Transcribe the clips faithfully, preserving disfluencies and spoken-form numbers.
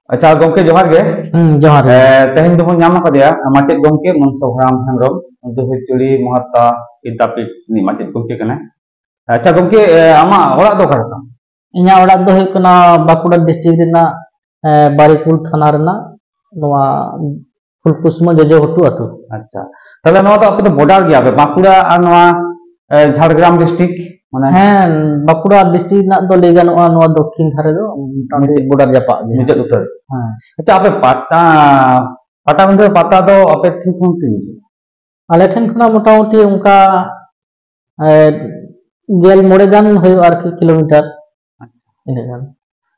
ᱟᱪᱪᱷᱟ ᱜᱚᱢᱠᱮ, ᱡᱚᱦᱟᱨ ᱜᱮ᱾ ᱦᱩᱸ, ᱡᱚᱦᱟᱨ ᱜᱮ᱾ ᱮ, ᱛᱮᱦᱮᱧ ᱫᱚᱵᱚᱱ ᱧᱟᱢ ᱟᱠᱟᱫᱮᱭᱟ ᱢᱟᱪᱮᱫ ᱜᱚᱢᱠᱮ ᱢᱚᱱᱥᱚ ᱦᱟᱲᱟᱢ ᱦᱮᱢᱵᱨᱚᱢ, ᱫᱩᱦᱩᱪᱩᱲᱤ ᱢᱚᱦᱟᱛᱟ ᱵᱤᱫᱽᱫᱟᱯᱤᱴ ᱨᱤᱱᱤᱡ ᱢᱟᱪᱮᱫ ᱜᱚᱢᱠᱮ ᱠᱟᱱᱟᱭ᱾ ᱟᱪᱪᱷᱟ ᱜᱚᱢᱠᱮ, ᱮ, ᱟᱢᱟᱜ ᱚᱲᱟᱜ ᱫᱚ ᱚᱠᱟ ᱨᱮ ᱛᱟᱢ? ᱤᱧᱟᱹᱜ ᱚᱲᱟᱜ ᱫᱚ ᱦᱩᱭᱩᱜ ᱠᱟᱱᱟ ᱵᱟᱸᱠᱩᱲᱟ district ᱨᱮᱱᱟᱜ, ᱮ, ᱵᱟᱨᱤᱠᱩᱞ ᱛᱷᱟᱱᱟ ᱨᱮᱱᱟᱜ ᱱᱚᱣᱟ ᱯᱷᱩᱞᱠᱩᱥᱢᱟᱹ ᱡᱚᱡᱚ ᱜᱷᱩᱴᱩ ᱟᱹᱛᱩ᱾ ᱟᱪᱪᱷᱟ, ᱛᱟᱦᱞᱮ ᱱᱚᱣᱟ ᱫᱚ ᱟᱯᱮ ᱫᱚ border ᱜᱮᱭᱟ ᱯᱮ, ᱵᱟᱸᱠᱩᱲᱟ ᱟᱨ ᱱᱚᱣᱟ, ᱮ, ᱡᱷᱟᱲᱜᱨᱟᱢ district, ᱢᱟᱱᱮ? ᱦᱮᱸ, ᱵᱟᱸᱠᱩᱲᱟ district ᱨᱮᱱᱟᱜ ᱫᱚ ᱞᱟᱹᱭ ᱜᱟᱱᱚᱜᱼᱟ, ᱱᱚᱣᱟ ᱫᱚᱠᱠᱷᱤᱱ ᱫᱷᱟᱨᱮ ᱫᱚ ᱢᱚᱴᱟᱢᱩᱴᱤ ᱢᱩᱪᱟᱹᱫ᱾ Border ᱡᱟᱯᱟᱜ ᱜᱮ᱾ ᱢᱩᱪᱟᱹᱫ ᱩᱛᱟᱹᱨ᱾ ᱦᱮᱸ᱾ ᱟᱪᱪᱷᱟ, ᱟᱯᱮ ᱯᱟᱴᱟ, ᱯᱟᱴᱟᱵᱤᱸᱫᱷᱟᱹ ᱯᱟᱛᱟ ᱫᱚ ᱟᱯᱮ ᱴᱷᱮᱱ ᱠᱷᱚᱱ ᱛᱤᱱ ᱡᱷᱟᱹᱞ? ᱟᱞᱮ ᱴᱷᱮᱱ ᱠᱷᱚᱱᱟᱜ ᱢᱚᱴᱟᱢᱩᱴᱤ ᱚᱱᱠᱟ, ᱮ, ᱜᱮᱞ ᱢᱚᱬᱮ ᱜᱟᱱ ᱦᱩᱭᱩᱜᱼᱟ ᱟᱨᱠᱤ, kilometre᱾ ᱤᱱᱟᱹᱜ ᱜᱟᱱ᱾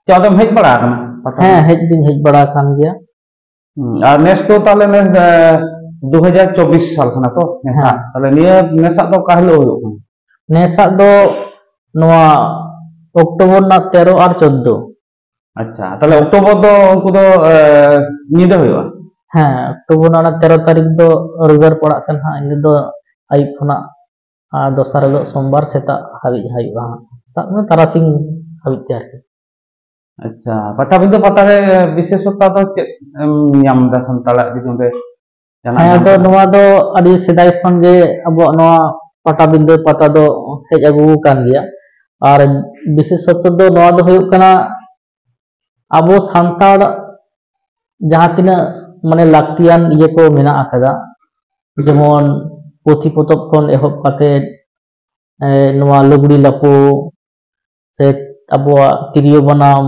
ᱪᱮ, ᱟᱫᱚᱢ ᱦᱮᱡ ᱵᱟᱲᱟ ᱟᱠᱟᱱᱟ ᱯᱟᱴᱟ? ᱦᱮᱸ, ᱦᱮᱡ ᱫᱩᱧ ᱦᱮᱡ ᱵᱟᱲᱟ ᱟᱠᱟᱱ ᱜᱮᱭᱟ᱾ ᱦᱩᱸ, ᱟᱨ ᱱᱮᱥ ᱫᱚ ᱛᱟᱦᱞᱮ ᱱᱮᱥ, ᱮ, ᱫᱩ ᱦᱟᱡᱟᱨ ᱪᱚᱵᱵᱤᱥ ᱥᱟᱞ ᱠᱟᱱᱟ ᱛᱚ? ᱦᱮᱸ᱾ ᱛᱟᱦᱞᱮ ᱱᱤᱭᱟᱹ ᱱᱮᱥᱟᱜ ᱫᱚ ᱚᱠᱟ ᱦᱤᱞᱳᱜ ᱦᱩᱭᱩᱜ ᱠᱟᱱᱟ? ᱱᱮᱥᱟᱜ ᱫᱚ ᱱᱚᱣᱟ October ᱨᱮᱱᱟᱜ ᱛᱮᱨᱚ ᱟᱨ ᱪᱳᱫᱽᱫᱳ᱾ ᱟᱪᱪᱷᱟ, ᱛᱟᱦᱞᱮ October ᱫᱚ ᱩᱱᱠᱩ ᱫᱚ, ᱮ, ᱧᱤᱫᱟᱹ ᱦᱩᱭᱩᱜᱼᱟ? ᱦᱮᱸ, October ᱨᱮᱱᱟᱜ ᱚᱱᱟ ᱛᱮᱨᱚ ᱛᱟᱹᱨᱤᱠᱷ ᱫᱚ ᱨᱚᱵᱤᱵᱟᱨ ᱯᱟᱲᱟᱜ ᱠᱟᱱᱟ ᱦᱟᱸᱜ, ᱤᱱᱟᱹ ᱫᱚ ᱟᱹᱭᱩᱵ ᱠᱷᱚᱱᱟᱜ ᱟᱨ ᱫᱚᱥᱟᱨ ᱦᱤᱞᱳᱜ ᱥᱳᱢᱵᱟᱨ ᱥᱮᱛᱟᱜ ᱦᱟᱹᱵᱤᱡ ᱦᱩᱭᱩᱜᱼᱟ ᱦᱟᱸᱜ, ᱥᱟᱵ ᱢᱮ ᱛᱟᱨᱟᱥᱤᱧ ᱦᱟᱹᱵᱤᱡ ᱛᱮ ᱟᱨᱠᱤ᱾ ᱟᱪᱪᱷᱟ, ᱯᱟᱴᱟᱵᱤᱸᱫᱷᱟᱹ ᱯᱟᱛᱟ ᱨᱮ ᱵᱤᱥᱮᱥᱚᱛᱟ ᱫᱚ ᱪᱮᱫ ᱮᱢ ᱧᱟᱢ ᱮᱫᱟ ᱥᱟᱱᱛᱟᱲᱟᱜ, ᱡᱩᱫᱤ ᱚᱸᱰᱮ ᱡᱟᱦᱟᱱᱟᱜ ᱦᱮᱸ, ᱧᱟᱢ ᱟᱫᱚ ᱠᱟᱱᱟ? ᱱᱚᱣᱟ ᱫᱚ ᱟᱹᱰᱤ ᱥᱮᱫᱟᱭ ᱠᱷᱚᱱ ᱜᱮ ᱟᱵᱚᱣᱟᱜ ᱱᱚᱣᱟ ᱯᱟᱴᱟᱵᱤᱸᱫᱷᱟᱹ ᱯᱟᱛᱟ ᱫᱚ ᱦᱮᱡ ᱟᱹᱜᱩ ᱟᱠᱟᱱ ᱜᱮᱭᱟ᱾ ᱟᱨ ᱵᱤᱥᱮᱥᱚᱛᱚ ᱫᱚ ᱱᱚᱣᱟ ᱫᱚ ᱦᱩᱭᱩᱜ ᱠᱟᱱᱟ, ᱟᱵᱚ ᱥᱟᱱᱛᱟᱲ ᱡᱟᱦᱟᱸ ᱛᱤᱱᱟᱹᱜ ᱢᱟᱱᱮ ᱞᱟᱹᱠᱛᱤᱭᱟᱱ ᱤᱭᱟᱹ ᱠᱚ ᱢᱮᱱᱟᱜ ᱟᱠᱟᱫᱟ, ᱡᱮᱢᱚᱱ ᱯᱩᱛᱷᱤ ᱯᱚᱛᱚᱵ ᱠᱷᱚᱱ ᱮᱦᱚᱵ ᱠᱟᱛᱮ, ᱮ, ᱱᱚᱣᱟ ᱞᱩᱜᱽᱲᱤ ᱞᱟᱯᱚ, ᱥᱮ ᱟᱵᱚᱣᱟᱜ ᱛᱤᱨᱭᱳ ᱵᱟᱱᱟᱢ,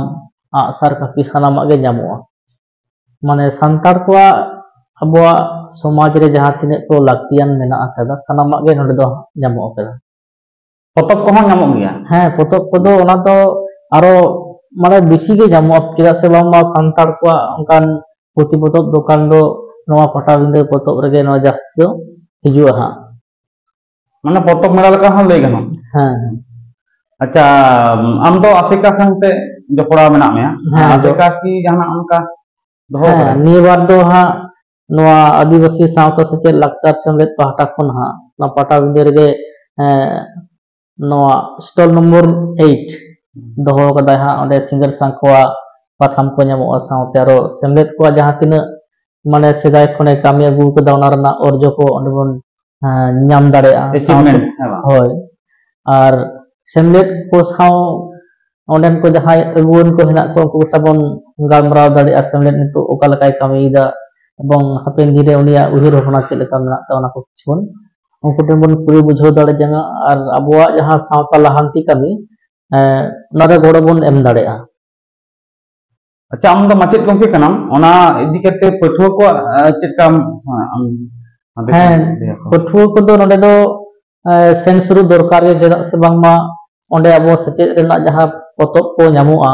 ᱟᱜᱼᱥᱟᱨ ᱠᱟᱹᱯᱤ, ᱥᱟᱱᱟᱢᱟᱜ ᱜᱮ ᱧᱟᱢᱚᱜᱼᱟ᱾ ᱢᱟᱱᱮ ᱥᱟᱱᱛᱟᱲ ᱠᱚᱣᱟᱜ, ᱟᱵᱚᱣᱟᱜ ᱥᱚᱢᱟᱡᱽ ᱨᱮ ᱡᱟᱦᱟᱸ ᱛᱤᱱᱟᱹᱜ ᱠᱚ ᱞᱟᱹᱠᱛᱤᱭᱟᱱ ᱢᱮᱱᱟᱜ ᱟᱠᱟᱫᱟ, ᱥᱟᱱᱟᱢᱟᱜ ᱜᱮ ᱱᱚᱰᱮ ᱫᱚ ᱧᱟᱢᱚᱜ ᱟᱠᱟᱫᱟ᱾ ᱯᱚᱛᱚᱵ ᱠᱚᱦᱚᱸ ᱧᱟᱢᱚᱜ ᱜᱮᱭᱟ? ᱦᱮᱸ, ᱯᱚᱛᱚᱵ ᱠᱚᱫᱚ ᱚᱱᱟ ᱫᱚ ᱟᱨᱚ ᱢᱟᱱᱮ ᱵᱮᱥᱤ ᱜᱮ ᱧᱟᱢᱚᱜᱼᱟ, ᱪᱮᱫᱟᱜ ᱥᱮ ᱵᱟᱝᱢᱟ ᱥᱟᱱᱛᱟᱲ ᱠᱚᱣᱟᱜ ᱚᱱᱠᱟᱱ ᱯᱩᱛᱷᱤ ᱯᱚᱛᱚᱵ ᱫᱚᱠᱟᱱ ᱫᱚ ᱱᱚᱣᱟ ᱯᱟᱴᱟᱵᱤᱸᱫᱷᱟᱹ ᱯᱚᱛᱚᱵ ᱨᱮᱜᱮ ᱱᱚᱣᱟ ᱡᱟᱹᱥᱛᱤ ᱫᱚ ᱦᱤᱡᱩᱜᱼᱟ ᱦᱟᱸᱜ᱾ ᱢᱟᱱᱮ ᱯᱚᱛᱚᱵ ᱢᱮᱞᱟ ᱞᱮᱠᱟ ᱦᱚᱸ ᱞᱟᱹᱭ ᱜᱟᱱᱚᱜᱼᱟ᱾ ᱦᱮᱸ, ᱦᱮᱸ᱾ ᱟᱪᱪᱷᱟ, ᱟᱢ ᱫᱚ ᱟᱥᱮᱠᱟ ᱥᱟᱶᱛᱮ ᱡᱚᱯᱲᱟᱣ ᱢᱮᱱᱟᱜ ᱢᱮᱭᱟ? ᱦᱮᱸ, ᱟᱥᱮᱠᱟ ᱡᱚ- ᱠᱤ ᱡᱟᱦᱟᱱᱟᱜ ᱚᱱᱠᱟ ᱫᱚᱦᱚ ᱦᱮᱸ, ᱠᱟᱫᱟ? ᱱᱤᱭᱟᱹ ᱵᱟᱨ ᱫᱚ ᱦᱟᱸᱜ ᱱᱚᱣᱟ ᱟᱹᱫᱤᱵᱟᱹᱥᱤ ᱥᱟᱶᱛᱟ ᱥᱮᱪᱮᱫ ᱞᱟᱠᱪᱟᱨ ᱥᱮᱢᱞᱮᱫ ᱯᱟᱦᱴᱟ ᱠᱷᱚᱱ ᱦᱟᱸᱜ ᱱᱚᱣᱟ ᱯᱟᱴᱟᱵᱤᱸᱫᱷᱟᱹ ᱨᱮᱜᱮ, ᱮᱸ, ᱱᱚᱣᱟ stall number eight ᱫᱚᱦᱚ ᱠᱟᱫᱟᱭ ᱦᱟᱸᱜ, ᱚᱸᱰᱮ ᱥᱤᱸᱜᱟᱹᱲ ᱥᱟᱝᱠᱷᱚᱣᱟ ᱯᱟᱛᱷᱟᱢ ᱠᱚ ᱧᱟᱢᱚᱜᱼᱟ, ᱥᱟᱶᱛᱮ ᱟᱨᱚ ᱥᱮᱢᱞᱮᱫ ᱠᱚᱣᱟᱜ ᱡᱟᱦᱟᱸ ᱛᱤᱱᱟᱹᱜ ᱢᱟᱱᱮ ᱥᱮᱫᱟᱭ ᱠᱷᱚᱱᱮ ᱠᱟᱹᱢᱤ ᱟᱹᱜᱩ ᱠᱟᱫᱟ, ᱚᱱᱟ ᱨᱮᱱᱟᱜ ᱚᱨᱡᱚ ᱠᱚ ᱚᱸᱰᱮ ᱵᱚᱱ, ᱦᱮᱸ, ᱧᱟᱢ ᱫᱟᱲᱮᱭᱟᱜᱼᱟ᱾ Achievement, ᱥᱟᱶᱛᱮ, ᱦᱮᱸ ᱵᱟᱝ? ᱦᱳᱭ᱾ ᱟᱨ ᱥᱮᱢᱞᱮᱫ ᱠᱚ ᱥᱟᱶ ᱚᱸᱰᱮᱱ ᱠᱚ ᱡᱟᱦᱟᱸᱭ ᱟᱹᱜᱩᱣᱟᱹᱱ ᱠᱚ ᱦᱮᱱᱟᱜ ᱠᱚᱣᱟ, ᱩᱱᱠᱩ ᱠᱚ ᱥᱟᱶ ᱵᱚᱱ ᱜᱟᱞᱢᱟᱨᱟᱣ ᱫᱟᱲᱮᱭᱟᱜᱼᱟ, ᱥᱮᱢᱞᱮᱫ ᱱᱤᱛᱚᱜ ᱚᱠᱟ ᱞᱮᱠᱟᱭ ᱠᱟᱹᱢᱤᱭᱮᱫᱟ ᱮᱵᱚᱝ ᱦᱟᱯᱮᱱ ᱫᱤᱱ ᱨᱮ ᱩᱱᱤᱭᱟᱜ ᱩᱭᱦᱟᱹᱨ ᱵᱷᱟᱵᱽᱱᱟ ᱪᱮᱫ ᱞᱮᱠᱟ ᱢᱮᱱᱟᱜ ᱛᱟᱭᱟ, ᱚᱱᱟ ᱠᱚ ᱠᱤᱪᱷᱩ ᱵᱚᱱ ᱩᱱᱠᱩ ᱴᱷᱮᱱ ᱵᱚᱱ ᱠᱩᱞᱤ ᱵᱩᱡᱷᱟᱹᱣ ᱫᱟᱲᱮ ᱡᱚᱝᱟ᱾ ᱟᱨ ᱟᱵᱚᱣᱟᱜ ᱡᱟᱦᱟᱸ ᱥᱟᱶᱛᱟ ᱞᱟᱦᱟᱱᱛᱤ ᱠᱟᱹᱢᱤ, ᱮᱸ, ᱚᱱᱟ ᱨᱮ ᱜᱚᱲᱚ ᱵᱚᱱ ᱮᱢ ᱫᱟᱲᱮᱭᱟᱜᱼᱟ᱾ ᱟᱪᱪᱷᱟ, ᱟᱢ ᱫᱚ ᱢᱟᱪᱮᱫ ᱜᱚᱢᱠᱮ ᱠᱟᱱᱟᱢ, ᱚᱱᱟ ᱤᱫᱤ ᱠᱟᱛᱮ ᱯᱟᱹᱴᱷᱩᱣᱟᱹ ᱠᱚᱣᱟᱜ, ᱟᱸ, ᱪᱮᱫ ᱞᱮᱠᱟᱢ, ᱟᱸ, ᱟᱢ ᱦᱮᱸ, ᱞᱟᱹᱭ ᱟᱠᱚᱣᱟ? ᱯᱟᱹᱴᱷᱩᱣᱟᱹ ᱠᱚᱫᱚ ᱱᱚᱰᱮ ᱫᱚ, ᱮᱸ, ᱥᱮᱱ ᱥᱩᱨᱩ ᱫᱚᱨᱠᱟᱨ ᱜᱮ, ᱪᱮᱫᱟᱜ ᱥᱮ ᱵᱟᱝᱢᱟ ᱚᱸᱰᱮ ᱟᱵᱚ ᱥᱮᱪᱮᱫ ᱨᱮᱱᱟᱜ ᱡᱟᱦᱟᱸ ᱯᱚᱛᱚᱵ ᱠᱚ ᱧᱟᱢᱚᱜᱼᱟ,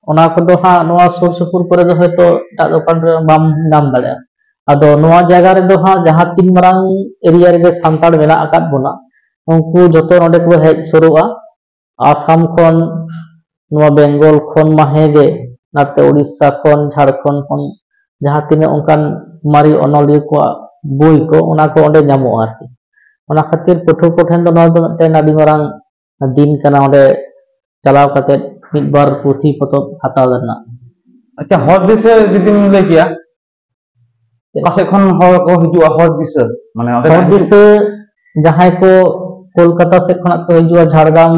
ᱚᱱᱟ ᱠᱚᱫᱚ ᱦᱟᱸᱜ ᱱᱚᱣᱟ ᱥᱩᱨ ᱥᱩᱯᱩᱨ ᱠᱚᱨᱮ ᱫᱚ ᱦᱚᱭᱛᱳ ᱮᱴᱟᱜ ᱫᱚᱠᱟᱱ ᱨᱮ ᱵᱟᱢ ᱧᱟᱢ ᱫᱟᱲᱮᱭᱟᱜᱼᱟ᱾ ᱟᱫᱚ ᱱᱚᱣᱟ ᱡᱟᱭᱜᱟ ᱨᱮᱫᱚ ᱦᱟᱸᱜ ᱡᱟᱦᱟᱸ ᱛᱤᱱ ᱢᱟᱨᱟᱝ ᱮᱨᱤᱭᱟ ᱨᱮᱜᱮ ᱥᱟᱱᱛᱟᱲ ᱢᱮᱱᱟᱜ ᱟᱠᱟᱫ ᱵᱚᱱᱟ, ᱩᱱᱠᱩ ᱡᱚᱛᱚ ᱱᱚᱰᱮ ᱠᱚ ᱦᱮᱡ ᱥᱩᱨᱩᱜᱼᱟ᱾ ᱟᱥᱟᱢ ᱠᱷᱚᱱ, ᱱᱚᱣᱟ ᱵᱮᱝᱜᱚᱞ ᱠᱷᱚᱱ ᱢᱟ ᱦᱮᱸ ᱜᱮ, ᱱᱟᱛᱮ ᱩᱲᱤᱥᱥᱟ ᱠᱷᱚᱱ, ᱡᱷᱟᱲᱠᱷᱚᱸᱰ ᱠᱷᱚᱱ, ᱡᱟᱦᱟᱸ ᱛᱤᱱᱟᱹᱜ ᱚᱱᱠᱟᱱ ᱢᱟᱨᱮ ᱚᱱᱚᱞᱤᱭᱟᱹ ᱠᱚᱣᱟᱜ ᱵᱳᱭ ᱠᱚ, ᱚᱱᱟ ᱠᱚ ᱚᱸᱰᱮ ᱧᱟᱢᱚᱜᱼᱟ ᱟᱨᱠᱤ᱾ ᱚᱱᱟ ᱠᱷᱟᱹᱛᱤᱨ ᱯᱟᱹᱴᱷᱩᱣᱟᱹ ᱠᱚᱴᱷᱮᱱ ᱫᱚ ᱱᱚᱣᱟ ᱫᱚ ᱢᱤᱫᱴᱮᱱ ᱟᱹᱰᱤ ᱢᱟᱨᱟᱝ ᱫᱤᱱ ᱠᱟᱱᱟ, ᱚᱸᱰᱮ ᱪᱟᱞᱟᱣ ᱠᱟᱛᱮ ᱢᱤᱫ ᱵᱟᱨ ᱯᱩᱛᱷᱤ ᱯᱚᱛᱚᱵ ᱦᱟᱛᱟᱣ ᱨᱮᱱᱟᱜ᱾ ᱟᱪᱪᱷᱟ, ᱦᱚᱨ ᱫᱤᱥᱟᱹ ᱡᱩᱫᱤᱢ ᱞᱟᱹᱭ ᱠᱮᱭᱟ, ᱪᱮᱫ? ᱚᱠᱟ ᱥᱮᱫ ᱠᱷᱚᱱ ᱦᱚᱲ ᱠᱚ ᱦᱤᱡᱩᱜᱼᱟ? ᱦᱚᱨ ᱫᱤᱥᱟᱹ, ᱢᱟᱱᱮ ᱚᱸᱰᱮ ᱦᱚᱨ ᱫᱤᱥᱟᱹ ᱡᱟᱦᱟᱸᱭ ᱠᱚ ᱠᱳᱞᱠᱟᱛᱟ ᱥᱮᱫ ᱠᱷᱚᱱᱟᱜ ᱠᱚ ᱦᱤᱡᱩᱜᱼᱟ, ᱡᱷᱟᱲᱜᱨᱟᱢ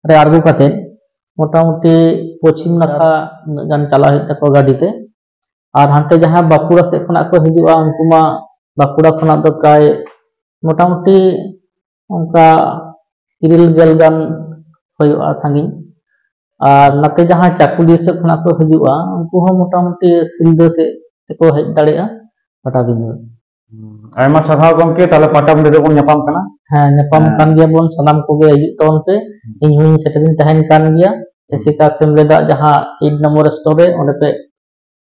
ᱨᱮ ᱟᱬᱜᱚ ᱠᱟᱛᱮ ᱢᱚᱴᱟᱢᱩᱴᱤ ᱯᱚᱪᱷᱤᱢ ᱱᱟᱠᱷᱟ ᱩᱱᱟᱹᱜ ᱜᱟᱱ ᱪᱟᱞᱟᱜ ᱦᱩᱭᱩᱜ ᱛᱟᱠᱚᱣᱟ ᱜᱟᱹᱰᱤ ᱛᱮ᱾ ᱟᱨ ᱦᱟᱱᱛᱮ ᱡᱟᱦᱟᱸ ᱵᱟᱸᱠᱩᱲᱟ ᱥᱮᱫ ᱠᱷᱚᱱᱟᱜ ᱠᱚ ᱦᱤᱡᱩᱜᱼᱟ, ᱩᱱᱠᱩ ᱢᱟ ᱵᱟᱸᱠᱩᱲᱟ ᱠᱷᱚᱱᱟᱜ ᱫᱚ ᱯᱨᱟᱭ ᱢᱚᱴᱟᱢᱩᱴᱤ ᱚᱱᱠᱟ ᱤᱨᱟᱹᱞ ᱜᱮᱞ ᱜᱟᱱ ᱦᱩᱭᱩᱜᱼᱟ ᱥᱟᱺᱜᱤᱧ᱾ ᱟᱨ ᱱᱚᱛᱮ ᱡᱟᱦᱟᱸ ᱪᱟᱠᱩᱞᱤᱭᱟᱹ ᱥᱮᱫ ᱠᱷᱚᱱᱟᱜ ᱠᱚ ᱦᱤᱡᱩᱜᱼᱟ, ᱩᱱᱠᱩ ᱦᱚᱸ ᱢᱚᱴᱟᱢᱩᱴᱤ ᱥᱤᱞᱫᱟᱹ ᱥᱮᱫ ᱛᱮᱠᱚ ᱦᱮᱡ ᱫᱟᱲᱮᱭᱟᱜᱼᱟ ᱯᱟᱴᱟᱵᱤᱸᱫᱷᱟᱹ᱾ ᱦᱩᱸ, ᱟᱭᱢᱟ ᱥᱟᱨᱦᱟᱣ ᱜᱚᱢᱠᱮ, ᱛᱟᱦᱞᱮ ᱯᱟᱴᱟᱵᱤᱸᱫᱷᱟᱹ ᱨᱮᱵᱚᱱ ᱧᱟᱯᱟᱢ ᱠᱟᱱᱟ᱾ ᱦᱮᱸ, ᱧᱟᱯᱟᱢ ᱦᱮᱸ᱾ ᱠᱟᱱ ᱜᱮᱭᱟ ᱵᱚᱱ ᱥᱟᱱᱟᱢ ᱠᱚᱜᱮ, ᱦᱤᱡᱩᱜ ᱛᱟᱵᱚᱱ ᱯᱮ᱾ ᱦᱩᱸ᱾ ᱤᱧ ᱦᱚᱸᱧ ᱥᱮᱴᱮᱨᱤᱧ ᱛᱟᱦᱮᱱ ᱠᱟᱱ ᱜᱮᱭᱟ᱾ ᱦᱩᱸ᱾ ᱮᱥᱮᱠᱟ ᱥᱮᱢᱞᱮᱫᱟᱜ ᱡᱟᱦᱟᱸ ᱮᱭᱤᱴ ᱱᱚᱢᱵᱚᱨ ᱥᱴᱳᱨ ᱨᱮ, ᱚᱸᱰᱮ ᱯᱮ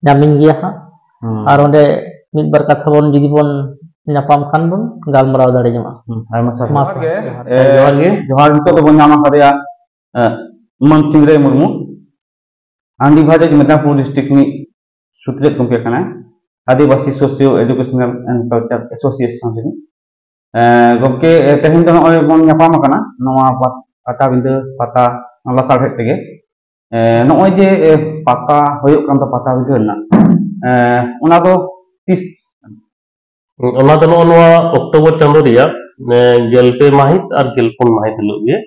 ᱧᱟᱢᱤᱧ ᱜᱮᱭᱟ ᱦᱟᱸᱜ᱾ ᱦᱩᱸ᱾ ᱟᱨ ᱚᱸᱰᱮ ᱢᱤᱫ ᱵᱟᱨ ᱠᱟᱛᱷᱟ ᱵᱚᱱ ᱡᱩᱫᱤ ᱵᱚᱱ ᱧᱟᱯᱟᱢ ᱠᱷᱟᱱ ᱵᱚᱱ ᱜᱟᱞᱢᱟᱨᱟᱣ ᱫᱟᱲᱮ ᱡᱚᱝᱟ᱾ ᱦᱩᱸ, ᱟᱭᱢᱟ ᱥᱟᱨᱦᱟᱣ᱾ ᱢᱟ ᱡᱚᱦᱟᱨ ᱜᱮ᱾ ᱥᱟᱨᱦᱟᱣ᱾ ᱮ, ᱡᱚᱦᱟᱨ ᱜᱮ᱾ ᱡᱚᱦᱟᱨ, ᱱᱤᱛᱚᱜ ᱫᱚᱵᱚᱱ ᱧᱟᱢ ᱟᱠᱟᱫᱮᱭᱟ, ᱮ, ᱢᱟᱹᱱ ᱥᱤᱝᱨᱟᱹᱭ ᱢᱩᱨᱢᱩ, ᱟᱱᱰᱤᱵᱷᱟᱨᱮᱡᱽ ᱢᱮᱫᱽᱱᱟᱯᱩᱨ ᱰᱤᱥᱴᱨᱤᱠᱴ ᱨᱤᱱᱤᱡ ᱥᱩᱛᱨᱮᱫ ᱜᱚᱢᱠᱮ ᱠᱟᱱᱟᱭ᱾ Adivasi socio educational and cultural association ᱨᱤᱱᱤᱡ᱾ ᱮ, ᱜᱚᱢᱠᱮ, ᱮ, ᱛᱮᱦᱮᱧ ᱫᱚ ᱱᱚᱜᱼᱚᱭ ᱵᱚᱱ ᱧᱟᱯᱟᱢ ᱟᱠᱟᱱᱟ ᱱᱚᱣᱟ ᱯᱟ-, ᱯᱟᱴᱟᱵᱤᱸᱫᱟᱹ ᱯᱟᱛᱟ ᱞᱟᱥᱟᱲᱦᱮᱫ ᱛᱮᱜᱮ᱾ ᱮ, ᱱᱚᱜᱼᱚᱭ ᱡᱮ, ᱮ, ᱯᱟᱛᱟ ᱦᱩᱭᱩᱜ ᱠᱟᱱ ᱫᱚ, ᱯᱟᱴᱟᱵᱤᱸᱫᱷᱟᱹ ᱨᱮᱱᱟᱜ, ᱮ, ᱚᱱᱟ ᱫᱚ ᱛᱤᱥ? ᱚᱱᱟ ᱫᱚ ᱱᱚᱜᱼᱚ ᱱᱚᱣᱟ ᱚᱠᱴᱳᱵᱚᱨ ᱪᱟᱸᱫᱳ ᱨᱮᱭᱟᱜ, ᱮ, ᱜᱮᱞ ᱯᱮ ᱢᱟᱹᱦᱤᱛ ᱟᱨ ᱜᱮᱞ ᱯᱩᱱ ᱢᱟᱹᱦᱤᱛ ᱦᱤᱞᱳᱜ ᱜᱮ᱾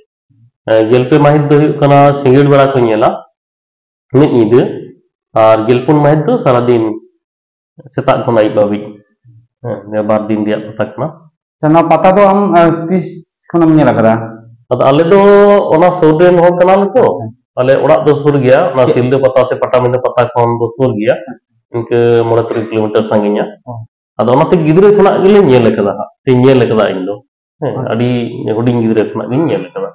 ᱮ, ᱜᱮᱞ ᱯᱮ ᱢᱟᱹᱦᱤᱛ ᱫᱚ ᱦᱩᱭᱩᱜ ᱠᱟᱱᱟ ᱥᱤᱸᱜᱟᱹᱲ ᱵᱮᱲᱟ ᱠᱚ ᱧᱮᱞᱟ, ᱢᱤᱫ ᱧᱤᱫᱟᱹ, ᱟᱨ ᱜᱮᱞ ᱯᱩᱱ ᱢᱟᱹᱦᱤᱛ ᱫᱚ ᱥᱟᱨᱟᱫᱤᱱ ᱥᱮᱛᱟᱜ ᱠᱷᱚᱱ ᱟᱹᱭᱩᱵ ᱦᱟᱹᱵᱤᱡ᱾ ᱦᱮᱸ, ᱱᱤᱭᱟᱹ ᱵᱟᱨ ᱫᱤᱱ ᱨᱮᱭᱟᱜ ᱯᱟᱛᱟ ᱠᱟᱱᱟ᱾ ᱟᱪᱪᱷᱟ, ᱱᱚᱣᱟ ᱯᱟᱛᱟ ᱫᱚ ᱟᱢ, ᱮ, ᱛᱤᱥ ᱠᱷᱚᱱᱮᱢ ᱧᱮᱞ ᱟᱠᱟᱫᱟ? ᱟᱫᱚ ᱟᱞᱮ ᱫᱚ ᱚᱱᱟ ᱥᱩᱨ ᱨᱮᱱ ᱦᱚᱲ ᱠᱟᱱᱟᱞᱮ ᱛᱚ, ᱟᱞᱮ ᱚᱲᱟᱜ ᱫᱚ ᱥᱩᱨ ᱜᱮᱭᱟ, ᱚᱱᱟ ᱪᱮᱫ? ᱥᱤᱞᱫᱟᱹ ᱯᱟᱛᱟ ᱥᱮ ᱯᱟᱴᱟᱵᱤᱸᱫᱷᱟᱹ ᱯᱟᱛᱟ ᱠᱷᱚᱱ ᱫᱚ ᱥᱩᱨ ᱜᱮᱭᱟ, ᱤᱱᱠᱟᱹ ᱢᱚᱬᱮ ᱛᱩᱨᱩᱭ ᱠᱤᱞᱳᱢᱤᱴᱟᱨ ᱥᱟᱺᱜᱤᱧᱟ᱾ ᱚ᱾ ᱟᱫᱚ ᱚᱱᱟᱛᱮ ᱜᱤᱫᱽᱨᱟᱹ ᱠᱷᱚᱱᱟᱜ ᱜᱮᱞᱮ ᱧᱮᱞ ᱟᱠᱟᱫᱟ ᱦᱟᱸᱜ, ᱥᱮ ᱧᱮᱞ ᱟᱠᱟᱫᱟ ᱤᱧ ᱫᱚ᱾ ᱦᱮᱸ, ᱟᱪᱪᱷᱟ᱾ ᱟᱹᱰᱤ ᱦᱩᱰᱤᱧ ᱜᱤᱫᱽᱨᱟᱹ ᱠᱷᱚᱱᱟᱜ ᱜᱤᱧ ᱧᱮᱞ ᱟᱠᱟᱫᱟ᱾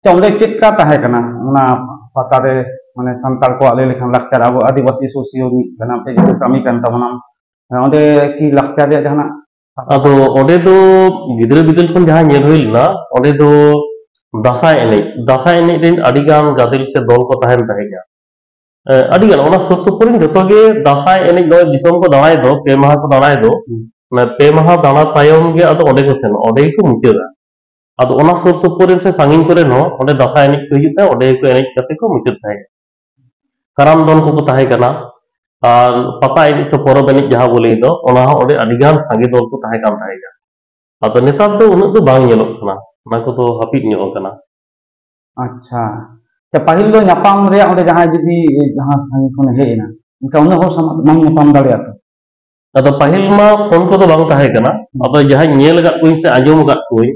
ᱟᱪᱪᱷᱟ, ᱚᱸᱰᱮ ᱪᱮᱫ ᱞᱮᱠᱟ ᱛᱟᱦᱮᱸ ᱠᱟᱱᱟ ᱚᱱᱟ ᱯᱟᱛᱟ ᱨᱮ? ᱢᱟᱱᱮ, ᱥᱟᱱᱛᱟᱲ ᱠᱚᱣᱟᱜ ᱞᱟᱹᱭ ᱞᱮᱠᱷᱟᱱ ᱞᱟᱠᱪᱟᱨ, ᱟᱵᱚ ᱟᱹᱫᱤᱵᱟᱹᱥᱤ ᱥᱳᱥᱤᱭᱳ ᱢᱤᱫ ᱠᱟᱱᱟ, ᱟᱯᱮ ᱡᱮᱦᱮᱛᱩ ᱠᱟᱹᱢᱤ ᱠᱟᱱ ᱛᱟᱵᱚᱱᱟᱢ, ᱚᱸᱰᱮ ᱠᱤ ᱞᱟᱠᱪᱟᱨ ᱨᱮᱭᱟᱜ ᱡᱟᱦᱟᱱᱟᱜ? ᱟᱫᱚ ᱚᱸᱰᱮ ᱫᱚ ᱜᱤᱫᱽᱨᱟᱹ ᱵᱤᱫᱟᱹᱞ ᱠᱷᱚᱱ ᱡᱟᱦᱟᱸ ᱧᱮᱞ ᱦᱩᱭ ᱞᱮᱱᱟ, ᱚᱸᱰᱮ ᱫᱚ ᱫᱟᱸᱥᱟᱭ ᱮᱱᱮᱡ, ᱫᱟᱸᱥᱟᱭ ᱮᱱᱮᱡ ᱨᱮᱱ ᱟᱹᱰᱤ ᱜᱟᱱ ᱜᱟᱫᱮᱞ ᱥᱮ ᱫᱚᱞ ᱠᱚ ᱛᱟᱦᱮᱱ ᱛᱟᱦᱮᱸᱡᱟ᱾ ᱮ, ᱟᱹᱰᱤ ᱜᱟᱱ ᱚᱱᱟ ᱥᱩᱨ ᱥᱩᱯᱩᱨ ᱨᱮᱱ ᱡᱚᱛᱚ ᱜᱮ ᱫᱟᱸᱥᱟᱭ ᱮᱱᱮᱡ ᱱᱚᱜᱼᱚᱭ ᱫᱤᱥᱚᱢ ᱠᱚ ᱫᱟᱬᱟᱭ ᱫᱚ, ᱯᱮ ᱢᱟᱦᱟ ᱠᱚ ᱫᱟᱬᱟᱭ ᱫᱚ, ᱦᱩᱸ᱾ ᱚᱱᱟ ᱯᱮ ᱢᱟᱦᱟ ᱫᱟᱬᱟ ᱛᱟᱭᱚᱢ ᱜᱮ ᱟᱫᱚ ᱚᱸᱰᱮ ᱠᱚ ᱥᱮᱱᱚᱜᱼᱟ, ᱚᱸᱰᱮ ᱜᱮᱠᱚ ᱢᱩᱪᱟᱹᱫᱟ᱾ ᱟᱫᱚ ᱚᱱᱟ ᱥᱩᱨ ᱥᱩᱯᱩᱨ ᱨᱮᱱ ᱥᱮ ᱥᱟᱺᱜᱤᱧ ᱠᱚᱨᱮᱱ ᱦᱚᱸ ᱚᱸᱰᱮ ᱫᱟᱸᱥᱟᱭ ᱮᱱᱮᱡ ᱠᱚ ᱦᱤᱡᱩᱜ ᱛᱟᱦᱮᱸᱫ, ᱚᱸᱰᱮ ᱜᱮᱠᱚ ᱮᱱᱮᱡ ᱠᱟᱛᱮ ᱠᱚ ᱢᱩᱪᱟᱹᱫ ᱛᱟᱦᱮᱸᱫ᱾ ᱠᱟᱨᱟᱢ ᱫᱚᱱ ᱠᱚᱠᱚ ᱛᱟᱦᱮᱸ ᱠᱟᱱᱟ, ᱟᱨ ᱯᱟᱛᱟ ᱮᱱᱮᱡ ᱥᱮ ᱯᱚᱨᱚᱵᱽ ᱮᱱᱮᱡ ᱡᱟᱦᱟᱸ ᱵᱚ ᱞᱟᱹᱭ ᱫᱚ, ᱚᱱᱟ ᱦᱚᱸ ᱚᱸᱰᱮ ᱟᱹᱰᱤ ᱜᱟᱱ ᱥᱟᱸᱜᱮ ᱫᱚᱞ ᱠᱚ ᱛᱟᱦᱮᱸ ᱠᱟᱱ ᱛᱟᱦᱮᱸᱫ᱾ ᱟᱫᱚ ᱱᱮᱛᱟᱨ ᱫᱚ ᱩᱱᱟᱹᱜ ᱫᱚ ᱵᱟᱝ ᱧᱮᱞᱚᱜ ᱠᱟᱱᱟ, ᱚᱱᱟ ᱠᱚᱫᱚ ᱦᱟᱹᱯᱤᱫ ᱧᱚᱜ ᱟᱠᱟᱱᱟ᱾ ᱟᱪᱪᱷᱟ᱾ ᱟᱪᱪᱷᱟ, ᱯᱟᱹᱦᱤᱞ ᱫᱚ ᱧᱟᱯᱟᱢ ᱨᱮᱭᱟᱜ ᱚᱸᱰᱮ ᱡᱟᱦᱟᱸᱭ ᱡᱩᱫᱤ ᱡᱟᱦᱟᱸ ᱥᱟᱺᱜᱤᱧ ᱠᱷᱚᱱᱮ ᱦᱮᱡ ᱮᱱᱟ, ᱮᱱᱠᱷᱟᱱ ᱩᱱᱟᱹᱜ ᱦᱚᱲ ᱥᱟᱢᱟᱝ ᱵᱟᱝ ᱧᱟᱯᱟᱢ ᱫᱟᱲᱮᱭᱟᱜᱼᱟ ᱛᱚ? ᱟᱫᱚ ᱯᱟᱹᱦᱤᱞ ᱢᱟ ᱯᱷᱳᱱ ᱠᱚᱫᱚ ᱵᱟᱝ ᱛᱟᱦᱮᱸ ᱠᱟᱱᱟ᱾ ᱦᱩᱸ᱾ ᱟᱫᱚ ᱡᱟᱦᱟᱸᱧ ᱧᱮᱞ ᱟᱠᱟᱫ ᱠᱚᱣᱟᱧ ᱥᱮ ᱟᱸᱡᱚᱢ ᱟᱠᱟᱫ ᱠᱚᱣᱟᱧ,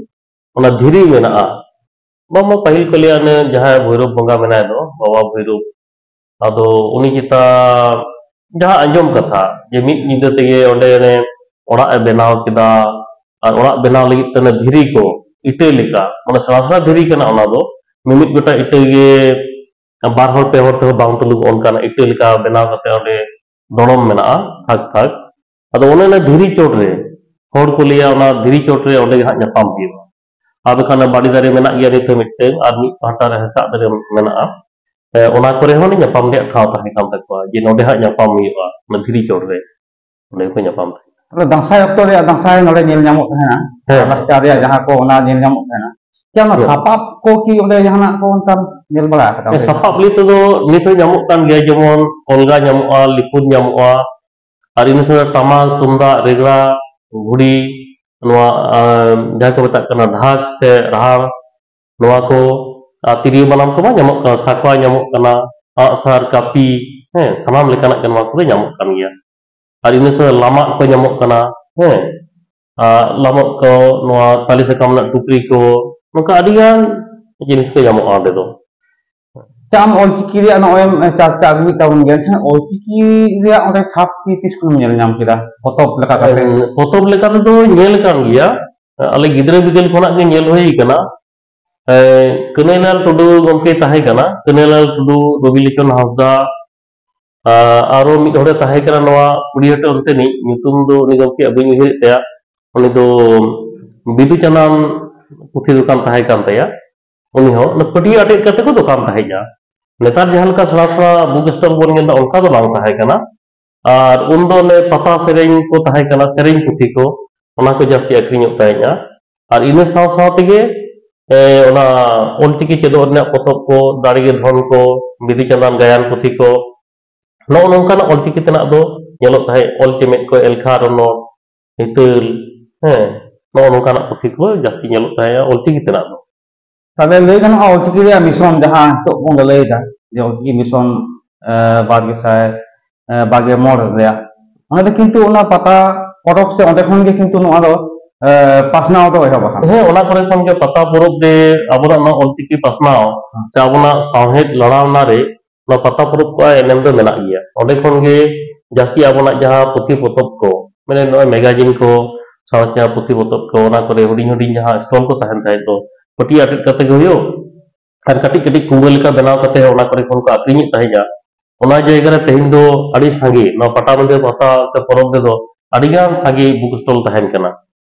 ᱚᱱᱟ ᱫᱷᱤᱨᱤ ᱢᱮᱱᱟᱜᱼᱟ᱾ ᱵᱟᱝᱢᱟ ᱯᱟᱹᱦᱤᱞ ᱠᱚ ᱞᱟᱹᱭᱟ, ᱚᱱᱮ ᱡᱟᱦᱟᱸᱭ ᱵᱷᱳᱭᱨᱳᱵ ᱵᱚᱸᱜᱟ ᱢᱮᱱᱟᱭ ᱫᱚ, ᱵᱟᱵᱟ ᱵᱷᱳᱭᱨᱳᱵ, ᱟᱫᱚ ᱩᱱᱤ ᱪᱮᱛᱟ ᱡᱟᱦᱟᱸ ᱟᱸᱡᱚᱢ ᱠᱟᱛᱷᱟ, ᱡᱮ ᱢᱤᱫ ᱧᱤᱫᱟᱹ ᱛᱮᱜᱮ ᱚᱸᱰᱮ ᱚᱱᱮ ᱚᱲᱟᱜ ᱮ ᱵᱮᱱᱟᱣ ᱠᱮᱫᱟ, ᱟᱨ ᱚᱲᱟᱜ ᱵᱮᱱᱟᱣ ᱞᱟᱹᱜᱤᱫ ᱛᱮ ᱚᱱᱮ ᱫᱷᱤᱨᱤ ᱠᱚ, ᱤᱴᱟᱹ ᱞᱮᱠᱟ, ᱢᱟᱱᱮ ᱥᱮᱬᱟ ᱥᱮᱬᱟ ᱫᱷᱤᱨᱤ ᱠᱟᱱᱟ ᱚᱱᱟ ᱫᱚ, ᱢᱤᱢᱤᱫ ᱜᱚᱴᱟᱝ ᱤᱴᱟᱹ ᱜᱮ ᱵᱟᱨ ᱦᱚᱲ ᱯᱮ ᱦᱚᱲ ᱛᱮᱦᱚᱸ ᱵᱟᱝ ᱛᱩᱞᱩᱜ, ᱚᱱᱠᱟᱱᱟᱜ ᱤᱴᱟᱹ ᱞᱮᱠᱟ ᱵᱮᱱᱟᱣ ᱠᱟᱛᱮ ᱚᱸᱰᱮ ᱫᱚᱲᱚᱢ ᱢᱮᱱᱟᱜᱼᱟ, ᱛᱷᱟᱠ ᱛᱷᱟᱠ᱾ ᱟᱫᱚ ᱚᱱᱮ ᱚᱱᱟ ᱫᱷᱤᱨᱤ ᱪᱚᱴ ᱨᱮ, ᱦᱚᱲ ᱠᱚ ᱞᱟᱹᱭᱟ ᱚᱱᱟ ᱫᱷᱤᱨᱤ ᱪᱚᱴ ᱨᱮ ᱚᱸᱰᱮ ᱜᱮ ᱦᱟᱸᱜ ᱧᱟᱯᱟᱢ ᱦᱩᱭᱩᱜᱼᱟ᱾ ᱟᱫᱚ ᱠᱷᱟᱱ ᱵᱟᱲᱮ ᱫᱟᱨᱮ ᱢᱮᱱᱟᱜ ᱜᱮᱭᱟ ᱱᱤᱛ ᱦᱚᱸ ᱢᱤᱫᱴᱟᱝ, ᱟᱨ ᱢᱤᱫ ᱯᱟᱦᱴᱟ ᱨᱮ ᱦᱮᱸᱥᱟᱜ ᱫᱟᱨᱮ ᱢᱮᱱᱟᱜᱼᱟ᱾ ᱮ, ᱚᱱᱟ ᱠᱚᱨᱮ ᱦᱚᱸ ᱧᱟᱯᱟᱢ ᱨᱮᱭᱟᱜ ᱴᱷᱟᱶ ᱛᱟᱦᱮᱸ ᱠᱟᱱ ᱛᱟᱠᱚᱣᱟ, ᱡᱮ ᱱᱚᱸᱰᱮ ᱦᱟᱸᱜ ᱧᱟᱯᱟᱢ ᱦᱩᱭᱩᱜᱼᱟ, ᱚᱱᱟ ᱫᱷᱤᱨᱤ ᱪᱚᱴ ᱨᱮ, ᱚᱸᱰᱮ ᱜᱮᱠᱚ ᱧᱟᱯᱟᱢ ᱛᱟᱦᱮᱸᱫ᱾ ᱛᱟᱦᱞᱮ ᱫᱟᱸᱥᱟᱭ ᱚᱠᱛᱚ ᱨᱮᱭᱟᱜ ᱫᱟᱸᱥᱟᱭ ᱱᱚᱰᱮ ᱧᱮᱞ ᱧᱟᱢᱚᱜ ᱛᱟᱦᱮᱱᱟ, ᱦᱮᱸ᱾ ᱞᱟᱠᱪᱟᱨ ᱨᱮᱭᱟᱜ ᱡᱟᱦᱟᱸ ᱠᱚ, ᱚᱱᱟ ᱧᱮᱞ ᱧᱟᱢᱚᱜ ᱛᱟᱦᱮᱱᱟ᱾ ᱪᱮᱫ ᱚᱱᱟ ᱦᱮᱸ᱾ ᱥᱟᱯᱟᱵ ᱠᱚ ᱠᱤ ᱚᱸᱰᱮ ᱡᱟᱦᱟᱱᱟᱜ ᱠᱚ ᱚᱱᱠᱟᱱ ᱧᱮᱞ ᱵᱟᱲᱟ ᱟᱠᱟᱫᱟ ᱚᱸᱰᱮ? ᱥᱟᱯᱟᱵ ᱞᱟᱹᱭ ᱛᱮᱫᱚ ᱱᱤᱛ ᱦᱚᱸ ᱧᱟᱢᱚᱜ ᱠᱟᱱ ᱜᱮᱭᱟ, ᱡᱮᱢᱚᱱ ᱚᱞᱜᱟ ᱧᱟᱢᱚᱜᱼᱟ, ᱞᱤᱯᱩᱨ ᱧᱟᱢᱚᱜᱼᱟ, ᱟᱨ ᱤᱱᱟᱹ ᱥᱟᱶᱛᱮ ᱴᱟᱢᱟᱠ, ᱛᱩᱢᱫᱟᱜ, ᱨᱮᱜᱽᱲᱟ, ᱜᱷᱩᱲᱤ, ᱱᱚᱣᱟ, ᱟᱨ ᱡᱟᱦᱟᱸ ᱠᱚ ᱢᱮᱛᱟᱜ ᱠᱟᱱᱟ ᱰᱷᱟᱠ ᱥᱮ ᱨᱟᱦᱟᱲ, ᱱᱚᱣᱟ ᱠᱚ, ᱟᱨ ᱛᱤᱨᱭᱳ ᱵᱟᱱᱟᱢ ᱠᱚᱢᱟ ᱧᱟᱢᱚᱜ ᱠᱟᱱᱟ, ᱥᱟᱠᱣᱟ ᱧᱟᱢᱚᱜ ᱠᱟᱱᱟ, ᱟᱸᱜᱼᱥᱟᱨ, ᱠᱟᱹᱯᱤ, ᱦᱮᱸ, ᱥᱟᱱᱟᱢ ᱞᱮᱠᱟᱱᱟᱜ ᱜᱮ ᱱᱚᱣᱟ ᱠᱚᱫᱚ ᱧᱟᱢᱚᱜ ᱠᱟᱱ ᱜᱮᱭᱟ᱾ ᱟᱨ ᱤᱱᱟᱹ ᱥᱟᱶᱛᱮ ᱞᱟᱢᱟᱜ ᱠᱚ ᱧᱟᱢᱚᱜ ᱠᱟᱱᱟ, ᱦᱮᱸ, ᱟᱨ ᱞᱟᱢᱟᱜ ᱠᱚ, ᱱᱚᱣᱟ ᱛᱟᱞᱮ ᱥᱟᱠᱟᱢ ᱨᱮᱱᱟᱜ ᱴᱩᱯᱨᱤ ᱠᱚ, ᱱᱚᱝᱠᱟ ᱟᱹᱰᱤ ᱜᱟᱱ ᱡᱤᱱᱤᱥ ᱠᱚ ᱧᱟᱢᱚᱜᱼᱟ ᱚᱸᱰᱮ ᱫᱚ᱾ ᱟᱪᱪᱷᱟ, ᱟᱢ ᱚᱞᱪᱤᱠᱤ ᱨᱮᱭᱟᱜ ᱱᱚᱜᱼᱚᱭ ᱮᱢ ᱪᱟᱨᱪᱟ ᱟᱹᱜᱩᱭᱮᱫ ᱛᱟᱵᱚᱱ ᱜᱮᱭᱟ, ᱮᱱᱠᱷᱟᱱ ᱚᱞᱪᱤᱠᱤ ᱨᱮᱭᱟᱜ ᱚᱸᱰᱮ ᱪᱷᱟᱯ ᱠᱤ ᱛᱤᱥ ᱠᱷᱚᱱᱮᱢ ᱧᱮᱞ ᱧᱟᱢ ᱠᱮᱫᱟ ᱯᱚᱛᱚᱵ ᱞᱮᱠᱟ ᱠᱟᱛᱮ? ᱮᱸ, ᱯᱚᱛᱚᱵ ᱞᱮᱠᱟ ᱛᱮᱫᱚ ᱧᱮᱞ ᱟᱠᱟᱱ ᱜᱮᱭᱟ, ᱟᱞᱮ ᱜᱤᱫᱽᱨᱟᱹ ᱵᱤᱫᱟᱹᱞ ᱠᱷᱚᱱᱟᱜ ᱜᱮ ᱧᱮᱞ ᱦᱩᱭ ᱟᱠᱟᱱᱟ᱾ ᱮᱸ, ᱠᱟᱹᱱᱟᱹᱭᱞᱟᱞ ᱴᱩᱰᱩ ᱜᱚᱢᱠᱮ ᱛᱟᱦᱮᱸ ᱠᱟᱱᱟ, ᱠᱟᱹᱱᱟᱹᱭᱞᱟᱞ ᱴᱩᱰᱩ, ᱨᱚᱵᱤᱞᱳᱪᱚᱱ ᱦᱟᱸᱥᱫᱟ, ᱟᱨ ᱟᱨᱚ ᱢᱤᱫ ᱦᱚᱲᱮ ᱛᱟᱦᱮᱸ ᱠᱟᱱᱟ ᱱᱚᱣᱟ ᱠᱩᱲᱤᱭᱟᱹᱴᱟᱹ ᱚᱱᱛᱮᱱᱤᱡ, ᱧᱩᱛᱩᱢ ᱫᱚ ᱩᱱᱤ ᱜᱚᱢᱠᱮᱭᱟᱜ ᱵᱟᱹᱧ ᱩᱭᱦᱟᱹᱨᱮᱫ ᱛᱟᱭᱟ, ᱩᱱᱤ ᱫᱚ ᱵᱤᱫᱩ ᱪᱟᱸᱫᱟᱱ ᱯᱩᱛᱷᱤ ᱫᱚᱠᱟᱱ ᱛᱟᱦᱮᱸ ᱠᱟᱱ ᱛᱟᱭᱟ᱾ ᱩᱱᱤ ᱦᱚᱸ ᱚᱱᱟ ᱯᱟᱹᱴᱭᱟᱹ ᱟᱴᱮᱫ ᱠᱟᱛᱮ ᱠᱚ ᱫᱚᱠᱟᱱ ᱛᱟᱦᱮᱸᱫᱼᱟ᱾ ᱱᱮᱛᱟᱨ ᱡᱟᱦᱟᱸ ᱞᱮᱠᱟ ᱥᱮᱬᱟ ᱥᱮᱬᱟ book stall ᱵᱚᱱ ᱧᱮᱞ ᱮᱫᱟ, ᱚᱱᱠᱟ ᱫᱚ ᱵᱟᱝ ᱛᱟᱦᱮᱸ ᱠᱟᱱᱟ᱾ ᱟᱨ ᱩᱱᱫᱚ ᱚᱱᱮ ᱯᱟᱛᱟ ᱥᱮᱨᱮᱧ ᱠᱚ ᱛᱟᱦᱮᱸ ᱠᱟᱱᱟ, ᱥᱮᱨᱮᱧ ᱯᱩᱛᱷᱤ ᱠᱚ, ᱚᱱᱟ ᱠᱚ ᱡᱟᱹᱥᱛᱤ ᱟᱹᱠᱷᱨᱤᱧᱚᱜ ᱛᱟᱦᱮᱸᱫᱼᱟ᱾ ᱟᱨ ᱤᱱᱟᱹ ᱥᱟᱶ ᱥᱟᱶ ᱛᱮᱜᱮ, ᱮ, ᱚᱱᱟ ᱚᱞᱪᱤᱠᱤ ᱪᱮᱫᱚᱜ ᱨᱮᱱᱟᱜ ᱯᱚᱛᱚᱵ ᱠᱚ, ᱫᱟᱲᱮ ᱜᱮ ᱫᱷᱚᱱ ᱠᱚ, ᱵᱤᱫᱩ ᱪᱟᱸᱫᱟᱱ ᱜᱟᱭᱟᱱ ᱯᱩᱛᱷᱤ ᱠᱚ, ᱱᱚᱜᱼᱚ ᱱᱚᱝᱠᱟᱱᱟᱜ ᱚᱞᱪᱤᱠᱤ ᱛᱮᱱᱟᱜ ᱫᱚ ᱧᱮᱞᱚᱜ ᱛᱟᱦᱮᱸᱫ, ᱚᱞ ᱪᱮᱢᱮᱫ ᱠᱚ, ᱮᱞᱠᱷᱟ ᱨᱚᱱᱚᱲ, ᱦᱤᱛᱟᱹᱞ, ᱦᱮᱸ, ᱱᱚᱜᱼᱚ ᱱᱚᱝᱠᱟᱱᱟᱜ ᱯᱩᱛᱷᱤ ᱠᱚ ᱡᱟᱹᱥᱛᱤ ᱧᱮᱞᱚᱜ ᱛᱟᱦᱮᱸᱫ ᱚᱞᱪᱤᱠᱤ ᱛᱮᱱᱟᱜ ᱫᱚ᱾ ᱛᱟᱦᱞᱮ ᱞᱟᱹᱭ ᱜᱟᱱᱚᱜᱼᱟ, ᱚᱞᱪᱤᱠᱤ ᱨᱮᱭᱟᱜ mission ᱡᱟᱦᱟᱸ ᱱᱤᱛᱚᱜ ᱵᱚᱱ ᱞᱟᱹᱭ ᱮᱫᱟ, ᱡᱮ ᱚᱞᱪᱤᱠᱤ mission, ᱮ, ᱵᱟᱨ ᱜᱮᱥᱟᱭ, ᱮ, ᱵᱟᱨ ᱜᱮ ᱢᱚᱬ ᱨᱮᱭᱟᱜ, ᱚᱱᱟ ᱫᱚ ᱠᱤᱱᱛᱩ ᱚᱱᱟ ᱯᱟᱛᱟ ᱯᱚᱨᱚᱵᱽ ᱥᱮ ᱚᱸᱰᱮ ᱠᱷᱚᱱ ᱜᱮ ᱠᱤᱱᱛᱩ ᱱᱚᱣᱟ ᱫᱚ, ᱮ, ᱯᱟᱥᱱᱟᱣ ᱫᱚ ᱮᱦᱚᱵ ᱟᱠᱟᱱᱟ᱾ ᱦᱮᱸ, ᱚᱱᱟ ᱠᱚᱨᱮ ᱠᱷᱚᱱ ᱜᱮ ᱯᱟᱛᱟ ᱯᱚᱨᱚᱵᱽ ᱨᱮ ᱟᱵᱚᱱᱟᱜ ᱱᱚᱣᱟ ᱚᱞᱪᱤᱠᱤ ᱯᱟᱥᱱᱟᱣ ᱥᱮ ᱟᱵᱚᱱᱟᱜ ᱥᱟᱶᱦᱮᱫ ᱞᱟᱲᱟᱣᱱᱟ ᱨᱮ ᱱᱚᱣᱟ ᱯᱟᱛᱟ ᱯᱚᱨᱚᱵᱽ ᱠᱚᱣᱟᱜ ᱮᱱᱮᱢ ᱫᱚ ᱢᱮᱱᱟᱜ ᱜᱮᱭᱟ᱾ ᱚᱸᱰᱮ ᱠᱷᱚᱱ ᱜᱮ ᱡᱟᱹᱥᱛᱤ ᱟᱵᱚᱱᱟᱜ ᱡᱟᱦᱟᱸ ᱯᱩᱛᱷᱤ ᱯᱚᱛᱚᱵ ᱠᱚ, ᱢᱟᱱᱮ ᱱᱚᱜᱼᱚᱭ magazine ᱠᱚ, ᱥᱟᱶᱛᱮ ᱯᱩᱛᱷᱤ ᱯᱚᱛᱚᱵ ᱠᱚ, ᱚᱱᱟ ᱠᱚᱨᱮ ᱦᱩᱰᱤᱧ ᱦᱩᱰᱤᱧ ᱡᱟᱦᱟᱸ stall ᱠᱚ ᱛᱟᱦᱮᱱ ᱛᱟᱦᱮᱸᱫ ᱫᱚ, ᱯᱟᱹᱴᱭᱟᱹ ᱟᱴᱮᱫ ᱠᱟᱛᱮ ᱜᱮ ᱦᱩᱭᱩᱜ, ᱟᱨ ᱠᱟᱹᱴᱤᱡ ᱠᱟᱹᱴᱤᱡ ᱠᱩᱢᱵᱟᱹ ᱞᱮᱠᱟ ᱵᱮᱱᱟᱣ ᱠᱟᱛᱮ ᱚᱱᱟ ᱠᱚᱨᱮ ᱠᱷᱚᱱ ᱠᱚ ᱟᱠᱷᱨᱤᱧᱮᱫ ᱛᱟᱦᱮᱸᱫᱼᱟ᱾ ᱚᱱᱟ ᱡᱟᱭᱜᱟ ᱨᱮ ᱛᱮᱦᱮᱧ ᱫᱚ ᱟᱹᱰᱤ ᱥᱟᱸᱜᱮ, ᱱᱚᱣᱟ ᱯᱟᱴᱟᱵᱤᱸᱫᱷᱟᱹ ᱯᱟᱛᱟ ᱥᱮ ᱯᱚᱨᱚᱵᱽ ᱨᱮᱫᱚ ᱟᱹᱰᱤ ᱜᱟᱱ ᱥᱟᱸᱜᱮ book stall ᱛᱟᱦᱮᱱ ᱠᱟᱱᱟ᱾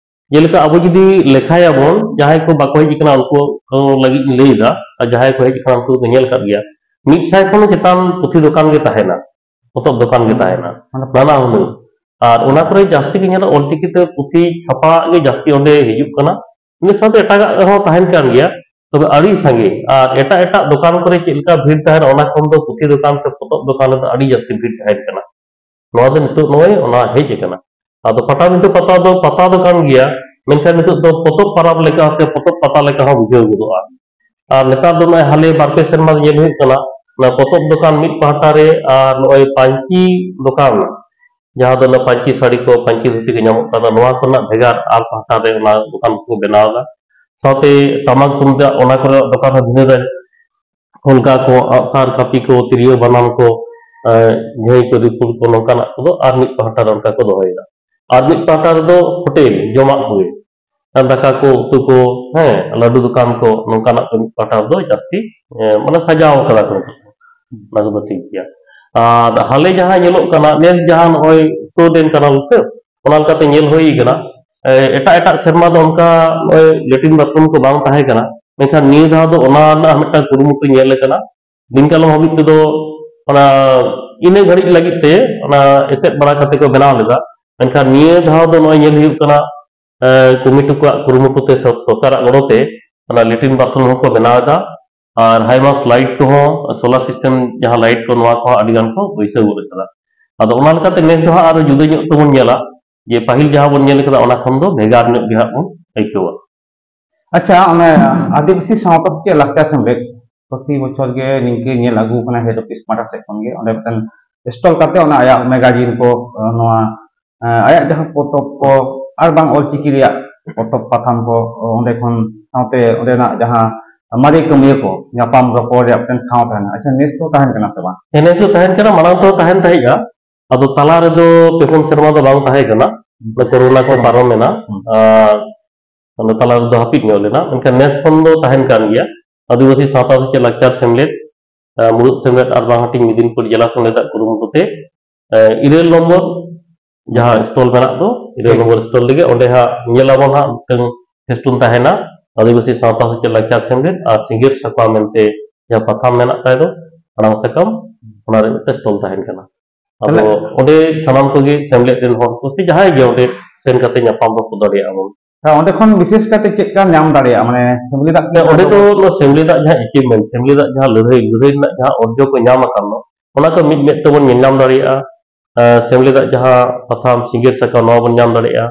ᱡᱮᱞᱮᱠᱟ ᱟᱵᱚ ᱡᱩᱫᱤ ᱞᱮᱠᱷᱟᱭᱟᱵᱚᱱ, ᱡᱟᱦᱟᱸᱭ ᱠᱚ ᱵᱟᱠᱚ ᱦᱮᱡ ᱟᱠᱟᱱᱟ ᱩᱱᱠᱩ ᱠᱚ ᱞᱟᱹᱜᱤᱫ ᱤᱧ ᱞᱟᱹᱭ ᱮᱫᱟ, ᱟᱨ ᱡᱟᱦᱟᱸᱭ ᱠᱚ ᱦᱮᱡ ᱟᱠᱟᱱᱟ ᱩᱱᱠᱩ ᱠᱚ ᱧᱮᱞ ᱟᱠᱟᱫ ᱜᱮᱭᱟ, ᱢᱤᱫ ᱥᱟᱭ ᱠᱷᱚᱱ ᱪᱮᱛᱟᱱ ᱯᱩᱛᱷᱤ ᱫᱚᱠᱟᱱ ᱜᱮ ᱛᱟᱦᱮᱱᱟ, ᱯᱚᱛᱚᱵ ᱫᱚᱠᱟᱱ ᱜᱮ ᱛᱟᱦᱮᱱᱟ, ᱢᱟᱱᱮ ᱱᱟᱱᱟ ᱦᱩᱱᱟᱹᱨ᱾ ᱟᱨ ᱚᱱᱟ ᱠᱚᱨᱮ ᱡᱟᱹᱥᱛᱤ ᱜᱮ ᱧᱮᱞᱚᱜᱼᱟ, ᱚᱞᱪᱤᱠᱤ ᱛᱮ ᱯᱩᱛᱷᱤ ᱪᱷᱟᱯᱟ ᱜᱮ ᱡᱟᱹᱥᱛᱤ ᱚᱸᱰᱮ ᱦᱤᱡᱩᱜ ᱠᱟᱱᱟ᱾ ᱤᱱᱟᱹ ᱥᱟᱶᱛᱮ ᱮᱴᱟᱜᱟᱜ ᱨᱮᱦᱚᱸ ᱛᱟᱦᱮᱱ ᱠᱟᱱ ᱜᱮᱭᱟ, ᱛᱚᱵᱮ ᱟᱹᱰᱤ ᱥᱟᱸᱜᱮ᱾ ᱟᱨ ᱮᱴᱟᱜ ᱮᱴᱟᱜ ᱫᱚᱠᱟᱱ ᱠᱚᱨᱮ ᱪᱮᱫ ᱞᱮᱠᱟ ᱵᱷᱤᱲ ᱛᱟᱦᱮᱱᱟ, ᱚᱱᱟ ᱠᱷᱚᱱ ᱫᱚ ᱯᱩᱛᱷᱤ ᱫᱚᱠᱟᱱ ᱥᱮ ᱯᱚᱛᱚᱵ ᱫᱚᱠᱟᱱ ᱨᱮᱫᱚ ᱟᱹᱰᱤ ᱡᱟᱹᱥᱛᱤ ᱵᱷᱤᱲ ᱛᱟᱦᱮᱱ ᱠᱟᱱᱟ᱾ ᱱᱚᱣᱟ ᱫᱚ ᱱᱤᱛᱚᱜ ᱱᱚᱜᱼᱚᱭ ᱚᱱᱟ ᱦᱮᱡ ᱟᱠᱟᱱᱟ᱾ ᱟᱫᱚ ᱯᱟᱴᱟᱵᱤᱸᱫᱷᱟᱹ ᱯᱟᱛᱟ ᱫᱚ ᱯᱟᱛᱟ ᱫᱚ ᱠᱟᱱ ᱜᱮᱭᱟ, ᱢᱮᱱᱠᱷᱟᱱ ᱱᱤᱛᱚᱜ ᱫᱚ ᱯᱚᱛᱚᱵ ᱯᱟᱨᱟᱵᱽ ᱞᱮᱠᱟ ᱥᱮ ᱯᱚᱛᱚᱵ ᱯᱟᱛᱟ ᱞᱮᱠᱟ ᱦᱚᱸ ᱵᱩᱡᱷᱟᱹᱣ ᱜᱚᱫᱚᱜᱼᱟ᱾ ᱟᱨ ᱱᱮᱛᱟᱨ ᱫᱚ ᱱᱚᱜᱼᱚᱭ ᱦᱟᱞᱮ ᱵᱟᱨ ᱯᱮ ᱥᱮᱨᱢᱟ ᱧᱮᱞ ᱦᱩᱭᱩᱜ ᱠᱟᱱᱟ, ᱚᱱᱟ ᱯᱚᱛᱚᱵ ᱫᱚᱠᱟᱱ ᱢᱤᱫ ᱯᱟᱦᱴᱟ ᱨᱮ ᱟᱨ ᱱᱚᱜᱼᱚᱭ ᱯᱟᱹᱧᱪᱤ ᱫᱚᱠᱟᱱ, ᱡᱟᱦᱟᱸ ᱫᱚ ᱚᱱᱟ ᱯᱟᱹᱧᱪᱤ ᱥᱟᱹᱲᱤ ᱠᱚ, ᱯᱟᱹᱧᱪᱤ ᱫᱷᱩᱛᱤ ᱠᱚ ᱧᱟᱢᱚᱜ ᱠᱟᱱᱟ, ᱱᱚᱣᱟ ᱠᱚᱨᱮᱱᱟᱜ ᱵᱷᱮᱜᱟᱨ ᱟᱨ ᱯᱟᱦᱴᱟ ᱨᱮ ᱚᱱᱟ ᱫᱚᱠᱟᱱ ᱠᱚ ᱵᱮᱱᱟᱣ ᱮᱫᱟ᱾ ᱥᱟᱶᱛᱮ ᱴᱟᱢᱟᱠ ᱛᱩᱢᱫᱟᱜ ᱚᱱᱟ ᱠᱚᱨᱮᱱᱟᱜ ᱫᱚᱠᱟᱱ ᱦᱚᱸ ᱵᱷᱤᱱᱟᱹ ᱨᱮ, ᱚᱱᱠᱟ ᱠᱚ ᱟᱜᱼᱥᱟᱨ ᱠᱟᱹᱯᱤ ᱠᱚ, ᱛᱤᱨᱭᱳ ᱵᱟᱱᱟᱢ ᱠᱚ, ᱮ, ᱡᱷᱟᱹᱭ ᱠᱚ, ᱨᱤᱯᱩᱞ ᱠᱚ, ᱱᱚᱝᱠᱟᱱᱟᱜ ᱠᱚᱫᱚ ᱟᱨ ᱢᱤᱫ ᱯᱟᱦᱴᱟ ᱨᱮ ᱚᱱᱠᱟ ᱠᱚ ᱫᱚᱦᱚᱭᱮᱫᱟ᱾ ᱟᱨ ᱢᱤᱫ ᱯᱟᱦᱴᱟ ᱨᱮᱫᱚ ᱦᱳᱴᱮᱞ, ᱡᱚᱢᱟᱜ ᱠᱚᱜᱮ, ᱫᱟᱠᱟ ᱠᱚ, ᱩᱛᱩ ᱠᱚ, ᱦᱮᱸ, ᱞᱟᱹᱰᱩ ᱫᱚᱠᱟᱱ ᱠᱚ, ᱱᱚᱝᱠᱟᱱᱟᱜ ᱠᱚ ᱢᱤᱫ ᱯᱟᱦᱴᱟ ᱨᱮᱫᱚ ᱡᱟᱹᱥᱛᱤ, ᱮ, ᱢᱟᱱᱮ ᱥᱟᱡᱟᱣ ᱠᱟᱫᱟ ᱠᱚ᱾ ᱚᱱᱟ ᱠᱚᱫᱚ ᱴᱷᱤᱠ ᱜᱮᱭᱟ᱾ ᱟᱨ ᱦᱟᱞᱮ ᱡᱟᱦᱟᱸ ᱧᱮᱞᱚᱜ ᱠᱟᱱᱟ, ᱱᱮᱥ ᱡᱟᱦᱟᱸ ᱱᱚᱜᱼᱚᱭ ᱥᱳ ᱰᱮᱱ ᱠᱟᱱᱟ ᱥᱮ, ᱚᱱᱟ ᱞᱮᱠᱟᱛᱮ ᱧᱮᱞ ᱦᱩᱭ ᱠᱟᱱᱟ, ᱮ, ᱮᱴᱟᱜ ᱮᱴᱟᱜ ᱥᱮᱨᱢᱟ ᱫᱚ ᱚᱱᱠᱟ ᱱᱚᱜᱼᱚᱭ ᱞᱮᱴᱨᱤᱱ ᱵᱟᱛᱷᱨᱩᱢ ᱠᱚ ᱵᱟᱝ ᱛᱟᱦᱮᱸ ᱠᱟᱱᱟ, ᱢᱮᱱᱠᱷᱟᱱ ᱱᱤᱭᱟᱹ ᱫᱷᱟᱣ ᱫᱚ ᱚᱱᱟ ᱨᱮᱱᱟᱜ ᱢᱤᱫᱴᱟᱝ ᱠᱩᱨᱩᱢᱩᱴᱩ ᱧᱮᱞ ᱟᱠᱟᱱᱟ᱾ ᱫᱤᱱ ᱠᱟᱞᱚᱢ ᱦᱟᱹᱵᱤᱡ ᱛᱮᱫᱚ ᱚᱱᱟ ᱤᱱᱟᱹ ᱜᱷᱟᱹᱲᱤᱡ ᱞᱟᱹᱜᱤᱫ ᱛᱮ ᱚᱱᱟ ᱮᱥᱮᱫ ᱵᱟᱲᱟ ᱠᱟᱛᱮ ᱠᱚ ᱵᱮᱱᱟᱣ ᱞᱮᱫᱟ, ᱢᱮᱱᱠᱷᱟᱱ ᱱᱤᱭᱟᱹ ᱫᱷᱟᱣ ᱫᱚ ᱱᱚᱜᱼᱚᱭ ᱧᱮᱞ ᱦᱩᱭᱩᱜ ᱠᱟᱱᱟ, ᱮ, ᱠᱚᱢᱤᱴᱤ ᱠᱚᱣᱟᱜ ᱠᱩᱨᱩᱢᱩᱴᱩ ᱛᱮ ᱥᱚᱨ-, ᱥᱚᱨᱠᱟᱨᱟᱜ ᱜᱚᱲᱚ ᱛᱮ ᱚᱱᱟ ᱞᱮᱴᱨᱤᱱ ᱵᱟᱛᱷᱨᱩᱢ ᱦᱚᱸᱠᱚ ᱵᱮᱱᱟᱣ ᱮᱫᱟ᱾ ᱟᱨ ᱦᱟᱭᱢᱟᱥ ᱞᱟᱭᱤᱴ ᱠᱚᱦᱚᱸ, ᱥᱳᱞᱟᱨ ᱥᱤᱥᱴᱮᱢ ᱡᱟᱦᱟᱸ ᱞᱟᱭᱤᱴ ᱠᱚ, ᱱᱚᱣᱟ ᱠᱚᱦᱚᱸ ᱟᱹᱰᱤ ᱜᱟᱱ ᱠᱚ ᱵᱟᱹᱭᱥᱟᱹᱣ ᱜᱚᱫ ᱟᱠᱟᱫᱟ᱾ ᱟᱫᱚ ᱚᱱᱟ ᱞᱮᱠᱟᱛᱮ ᱱᱮᱥ ᱫᱚ ᱦᱟᱸᱜ ᱟᱨᱚ ᱡᱩᱫᱟᱹ ᱧᱚᱜ ᱛᱮᱵᱚᱱ ᱧᱮᱞᱟ, ᱡᱮ ᱯᱟᱹᱦᱤᱞ ᱡᱟᱦᱟᱸ ᱵᱚᱱ ᱧᱮᱞ ᱠᱟᱫᱟ ᱚᱱᱟ ᱠᱷᱚᱱ ᱫᱚ ᱵᱷᱮᱜᱟᱨ ᱧᱚᱜ ᱜᱮ ᱦᱟᱸᱜ ᱵᱚᱱ ᱟᱹᱭᱠᱟᱹᱣᱟ᱾ ᱟᱪᱪᱷᱟ, ᱚᱱᱮ ᱟᱹᱫᱤᱵᱟᱹᱥᱤ ᱥᱟᱶᱛᱟ ᱥᱮᱪᱮᱫ ᱞᱟᱠᱪᱟᱨ ᱥᱮᱢᱞᱮᱫ ᱯᱨᱚᱛᱤ ᱵᱚᱪᱷᱚᱨ ᱜᱮ ᱱᱤᱝᱠᱟᱹ ᱧᱮᱞ ᱟᱹᱜᱩ ᱠᱟᱱᱟ, ᱦᱮᱰ ᱚᱯᱷᱤᱥ ᱯᱟᱦᱴᱟ ᱥᱮᱫ ᱠᱷᱚᱱ ᱜᱮ ᱚᱸᱰᱮ ᱢᱤᱫᱴᱮᱱ ᱥᱴᱚᱞ ᱠᱟᱛᱮ ᱚᱱᱟ ᱟᱭᱟᱜ ᱢᱮᱜᱟᱡᱤᱱ ᱠᱚ, ᱱᱚᱣᱟ ᱟᱭᱟᱜ ᱡᱟᱦᱟᱸ ᱯᱚᱛᱚᱵ ᱠᱚ ᱟᱨ ᱵᱟᱝ ᱚᱞᱪᱤᱠᱤ ᱨᱮᱭᱟᱜ ᱯᱚᱛᱚᱵ ᱯᱟᱛᱷᱟᱢ ᱠᱚ ᱚᱸᱰᱮ ᱠᱷᱚᱱ, ᱥᱟᱶᱛᱮ ᱚᱸᱰᱮᱱᱟᱜ ᱡᱟᱦᱟᱸ ᱢᱟᱨᱮ ᱠᱟᱹᱢᱤᱭᱟᱹ ᱠᱚ ᱧᱟᱯᱟᱢ ᱨᱚᱯᱚᱲ ᱨᱮᱭᱟᱜ ᱢᱤᱫᱴᱮᱱ ᱴᱷᱟᱶ ᱛᱟᱦᱮᱱᱟ᱾ ᱟᱪᱪᱷᱟ, ᱱᱮᱥ ᱫᱚ ᱛᱟᱦᱮᱱ ᱠᱟᱱᱟ ᱥᱮ ᱵᱟᱝ? ᱦᱮᱸ, ᱱᱮᱥ ᱫᱚ ᱛᱟᱦᱮᱱ ᱠᱟᱱᱟ, ᱢᱟᱲᱟᱝ ᱛᱮᱦᱚᱸ ᱛᱟᱦᱮᱱ ᱛᱟᱦᱮᱸᱜᱼᱟ, ᱟᱫᱚ ᱛᱟᱞᱟ ᱨᱮᱫᱚ ᱯᱮ ᱯᱩᱱ ᱥᱮᱨᱢᱟ ᱫᱚ ᱵᱟᱝ ᱛᱟᱦᱮᱸ ᱠᱟᱱᱟ, ᱠᱳᱨᱳᱱᱟ ᱠᱚ ᱯᱟᱨᱚᱢ ᱮᱱᱟ᱾ ᱟᱨ ᱚᱱᱟ ᱛᱟᱞᱟ ᱨᱮᱫᱚ ᱦᱟᱹᱯᱤᱫ ᱧᱚᱜ ᱞᱮᱱᱟ, ᱢᱮᱱᱠᱷᱟᱱ ᱱᱮᱥ ᱠᱷᱚᱱ ᱫᱚ ᱛᱟᱦᱮᱱ ᱠᱟᱱ ᱜᱮᱭᱟ᱾ ᱟᱹᱫᱤᱵᱟᱹᱥᱤ ᱥᱟᱶᱛᱟ ᱥᱮᱪᱮᱫ ᱞᱟᱠᱪᱟᱨ ᱥᱮᱢᱞᱮᱫ, ᱟᱸ, ᱢᱩᱲᱩᱫ ᱥᱮᱢᱞᱮᱫ ᱟᱨ ᱵᱟᱝ ᱦᱟᱹᱴᱤᱧ ᱢᱮᱫᱤᱱᱯᱩᱨ ᱡᱮᱞᱟ ᱥᱮᱢᱞᱮᱫᱟᱜ ᱠᱩᱨᱩᱢᱩᱴᱩ ᱛᱮ, ᱟᱸ, ᱤᱨᱟᱹᱞ ᱱᱚᱢᱵᱚᱨ ᱡᱟᱦᱟᱸ ᱥᱴᱚᱞ ᱢᱮᱱᱟᱜ ᱫᱚ, ᱤᱨᱟᱹᱞ ᱱᱚᱢᱵᱚᱨ ᱥᱴᱚᱞ ᱨᱮᱜᱮ, ᱚᱸᱰᱮ ᱦᱟᱸᱜ ᱧᱮᱞ ᱟᱵᱚᱱ ᱦᱟᱸᱜ ᱢᱤᱫᱴᱟᱝ ᱯᱷᱮᱥᱴᱩᱱ ᱛᱟᱦᱮᱱᱟ, ᱟᱹᱫᱤᱵᱟᱹᱥᱤ ᱥᱟᱶᱛᱟ ᱥᱮᱪᱮᱫ ᱞᱟᱠᱪᱟᱨ ᱥᱮᱢᱞᱮᱫ ᱟᱨ ᱥᱤᱸᱜᱟᱹᱲ ᱥᱟᱠᱣᱟ ᱢᱮᱱᱛᱮ ᱡᱟᱦᱟᱸ ᱯᱟᱛᱷᱟᱢ ᱢᱮᱱᱟᱜ ᱛᱟᱭ ᱫᱚ, ᱟᱲᱟᱝ ᱥᱟᱠᱟᱢ, ᱚᱱᱟ ᱨᱮ ᱢᱤᱫᱴᱟᱝ ᱥᱴᱚᱞ ᱛᱟᱦᱮᱱ ᱠᱟᱱᱟ᱾ ᱟᱫᱚ ᱚᱸᱰᱮ ᱥᱟᱱᱟᱢ ᱠᱚᱜᱮ ᱥᱮᱢᱞᱮᱫ ᱨᱮᱱ ᱦᱚᱲ ᱠᱚ ᱥᱮ ᱡᱟᱦᱟᱸᱭ ᱜᱮ ᱚᱸᱰᱮ ᱥᱮᱱ ᱠᱟᱛᱮ ᱧᱟᱯᱟᱢ ᱨᱚᱯᱚᱲ ᱫᱟᱲᱮᱭᱟᱜᱼᱟ ᱵᱚᱱ᱾ ᱛᱟ ᱚᱸᱰᱮ ᱠᱷᱚᱱ ᱵᱤᱥᱮᱥ ᱠᱟᱭᱛᱮ ᱪᱮᱫ ᱠᱟᱢ ᱧᱟᱢ ᱫᱟᱲᱮᱭᱟᱜᱼᱟ? ᱢᱟᱱᱮ ᱥᱮᱢᱞᱤ ᱫᱟᱜ ᱠᱤ ᱦᱮᱸ, ᱚᱸᱰᱮ ᱫᱚ ᱱᱚᱣᱟ ᱥᱮᱢᱞᱤ ᱫᱟᱜ ᱡᱟᱦᱟᱸ ᱮᱪᱤᱵᱷᱢᱮᱱᱴ, ᱥᱮᱢᱞᱤ ᱫᱟᱜ ᱡᱟᱦᱟᱸ ᱞᱟᱹᱲᱦᱟᱹᱭ, ᱞᱟᱹᱲᱦᱟᱹᱭ ᱨᱮᱱᱟᱜ ᱡᱟᱦᱟᱸ ᱚᱨᱡᱚ ᱠᱚ ᱧᱟᱢ ᱟᱠᱟᱱ ᱫᱚ, ᱚᱱᱟ ᱠᱚ ᱢᱤᱫ ᱢᱮᱫ ᱛᱮᱵᱚᱱ ᱧᱮᱞ ᱧᱟᱢ ᱫᱟᱲᱮᱭᱟᱜᱼᱟ᱾ ᱮᱸ, ᱥᱮᱢᱞᱤ ᱫᱟᱜ ᱡᱟᱦᱟᱸ ᱯᱟᱛᱷᱟᱢ ᱥᱤᱸᱜᱟᱹᱲ ᱥᱟᱠᱟᱢ, ᱱᱚᱣᱟ ᱵᱚᱱ ᱧᱟᱢ ᱫᱟᱲᱮᱭᱟᱜᱼᱟ᱾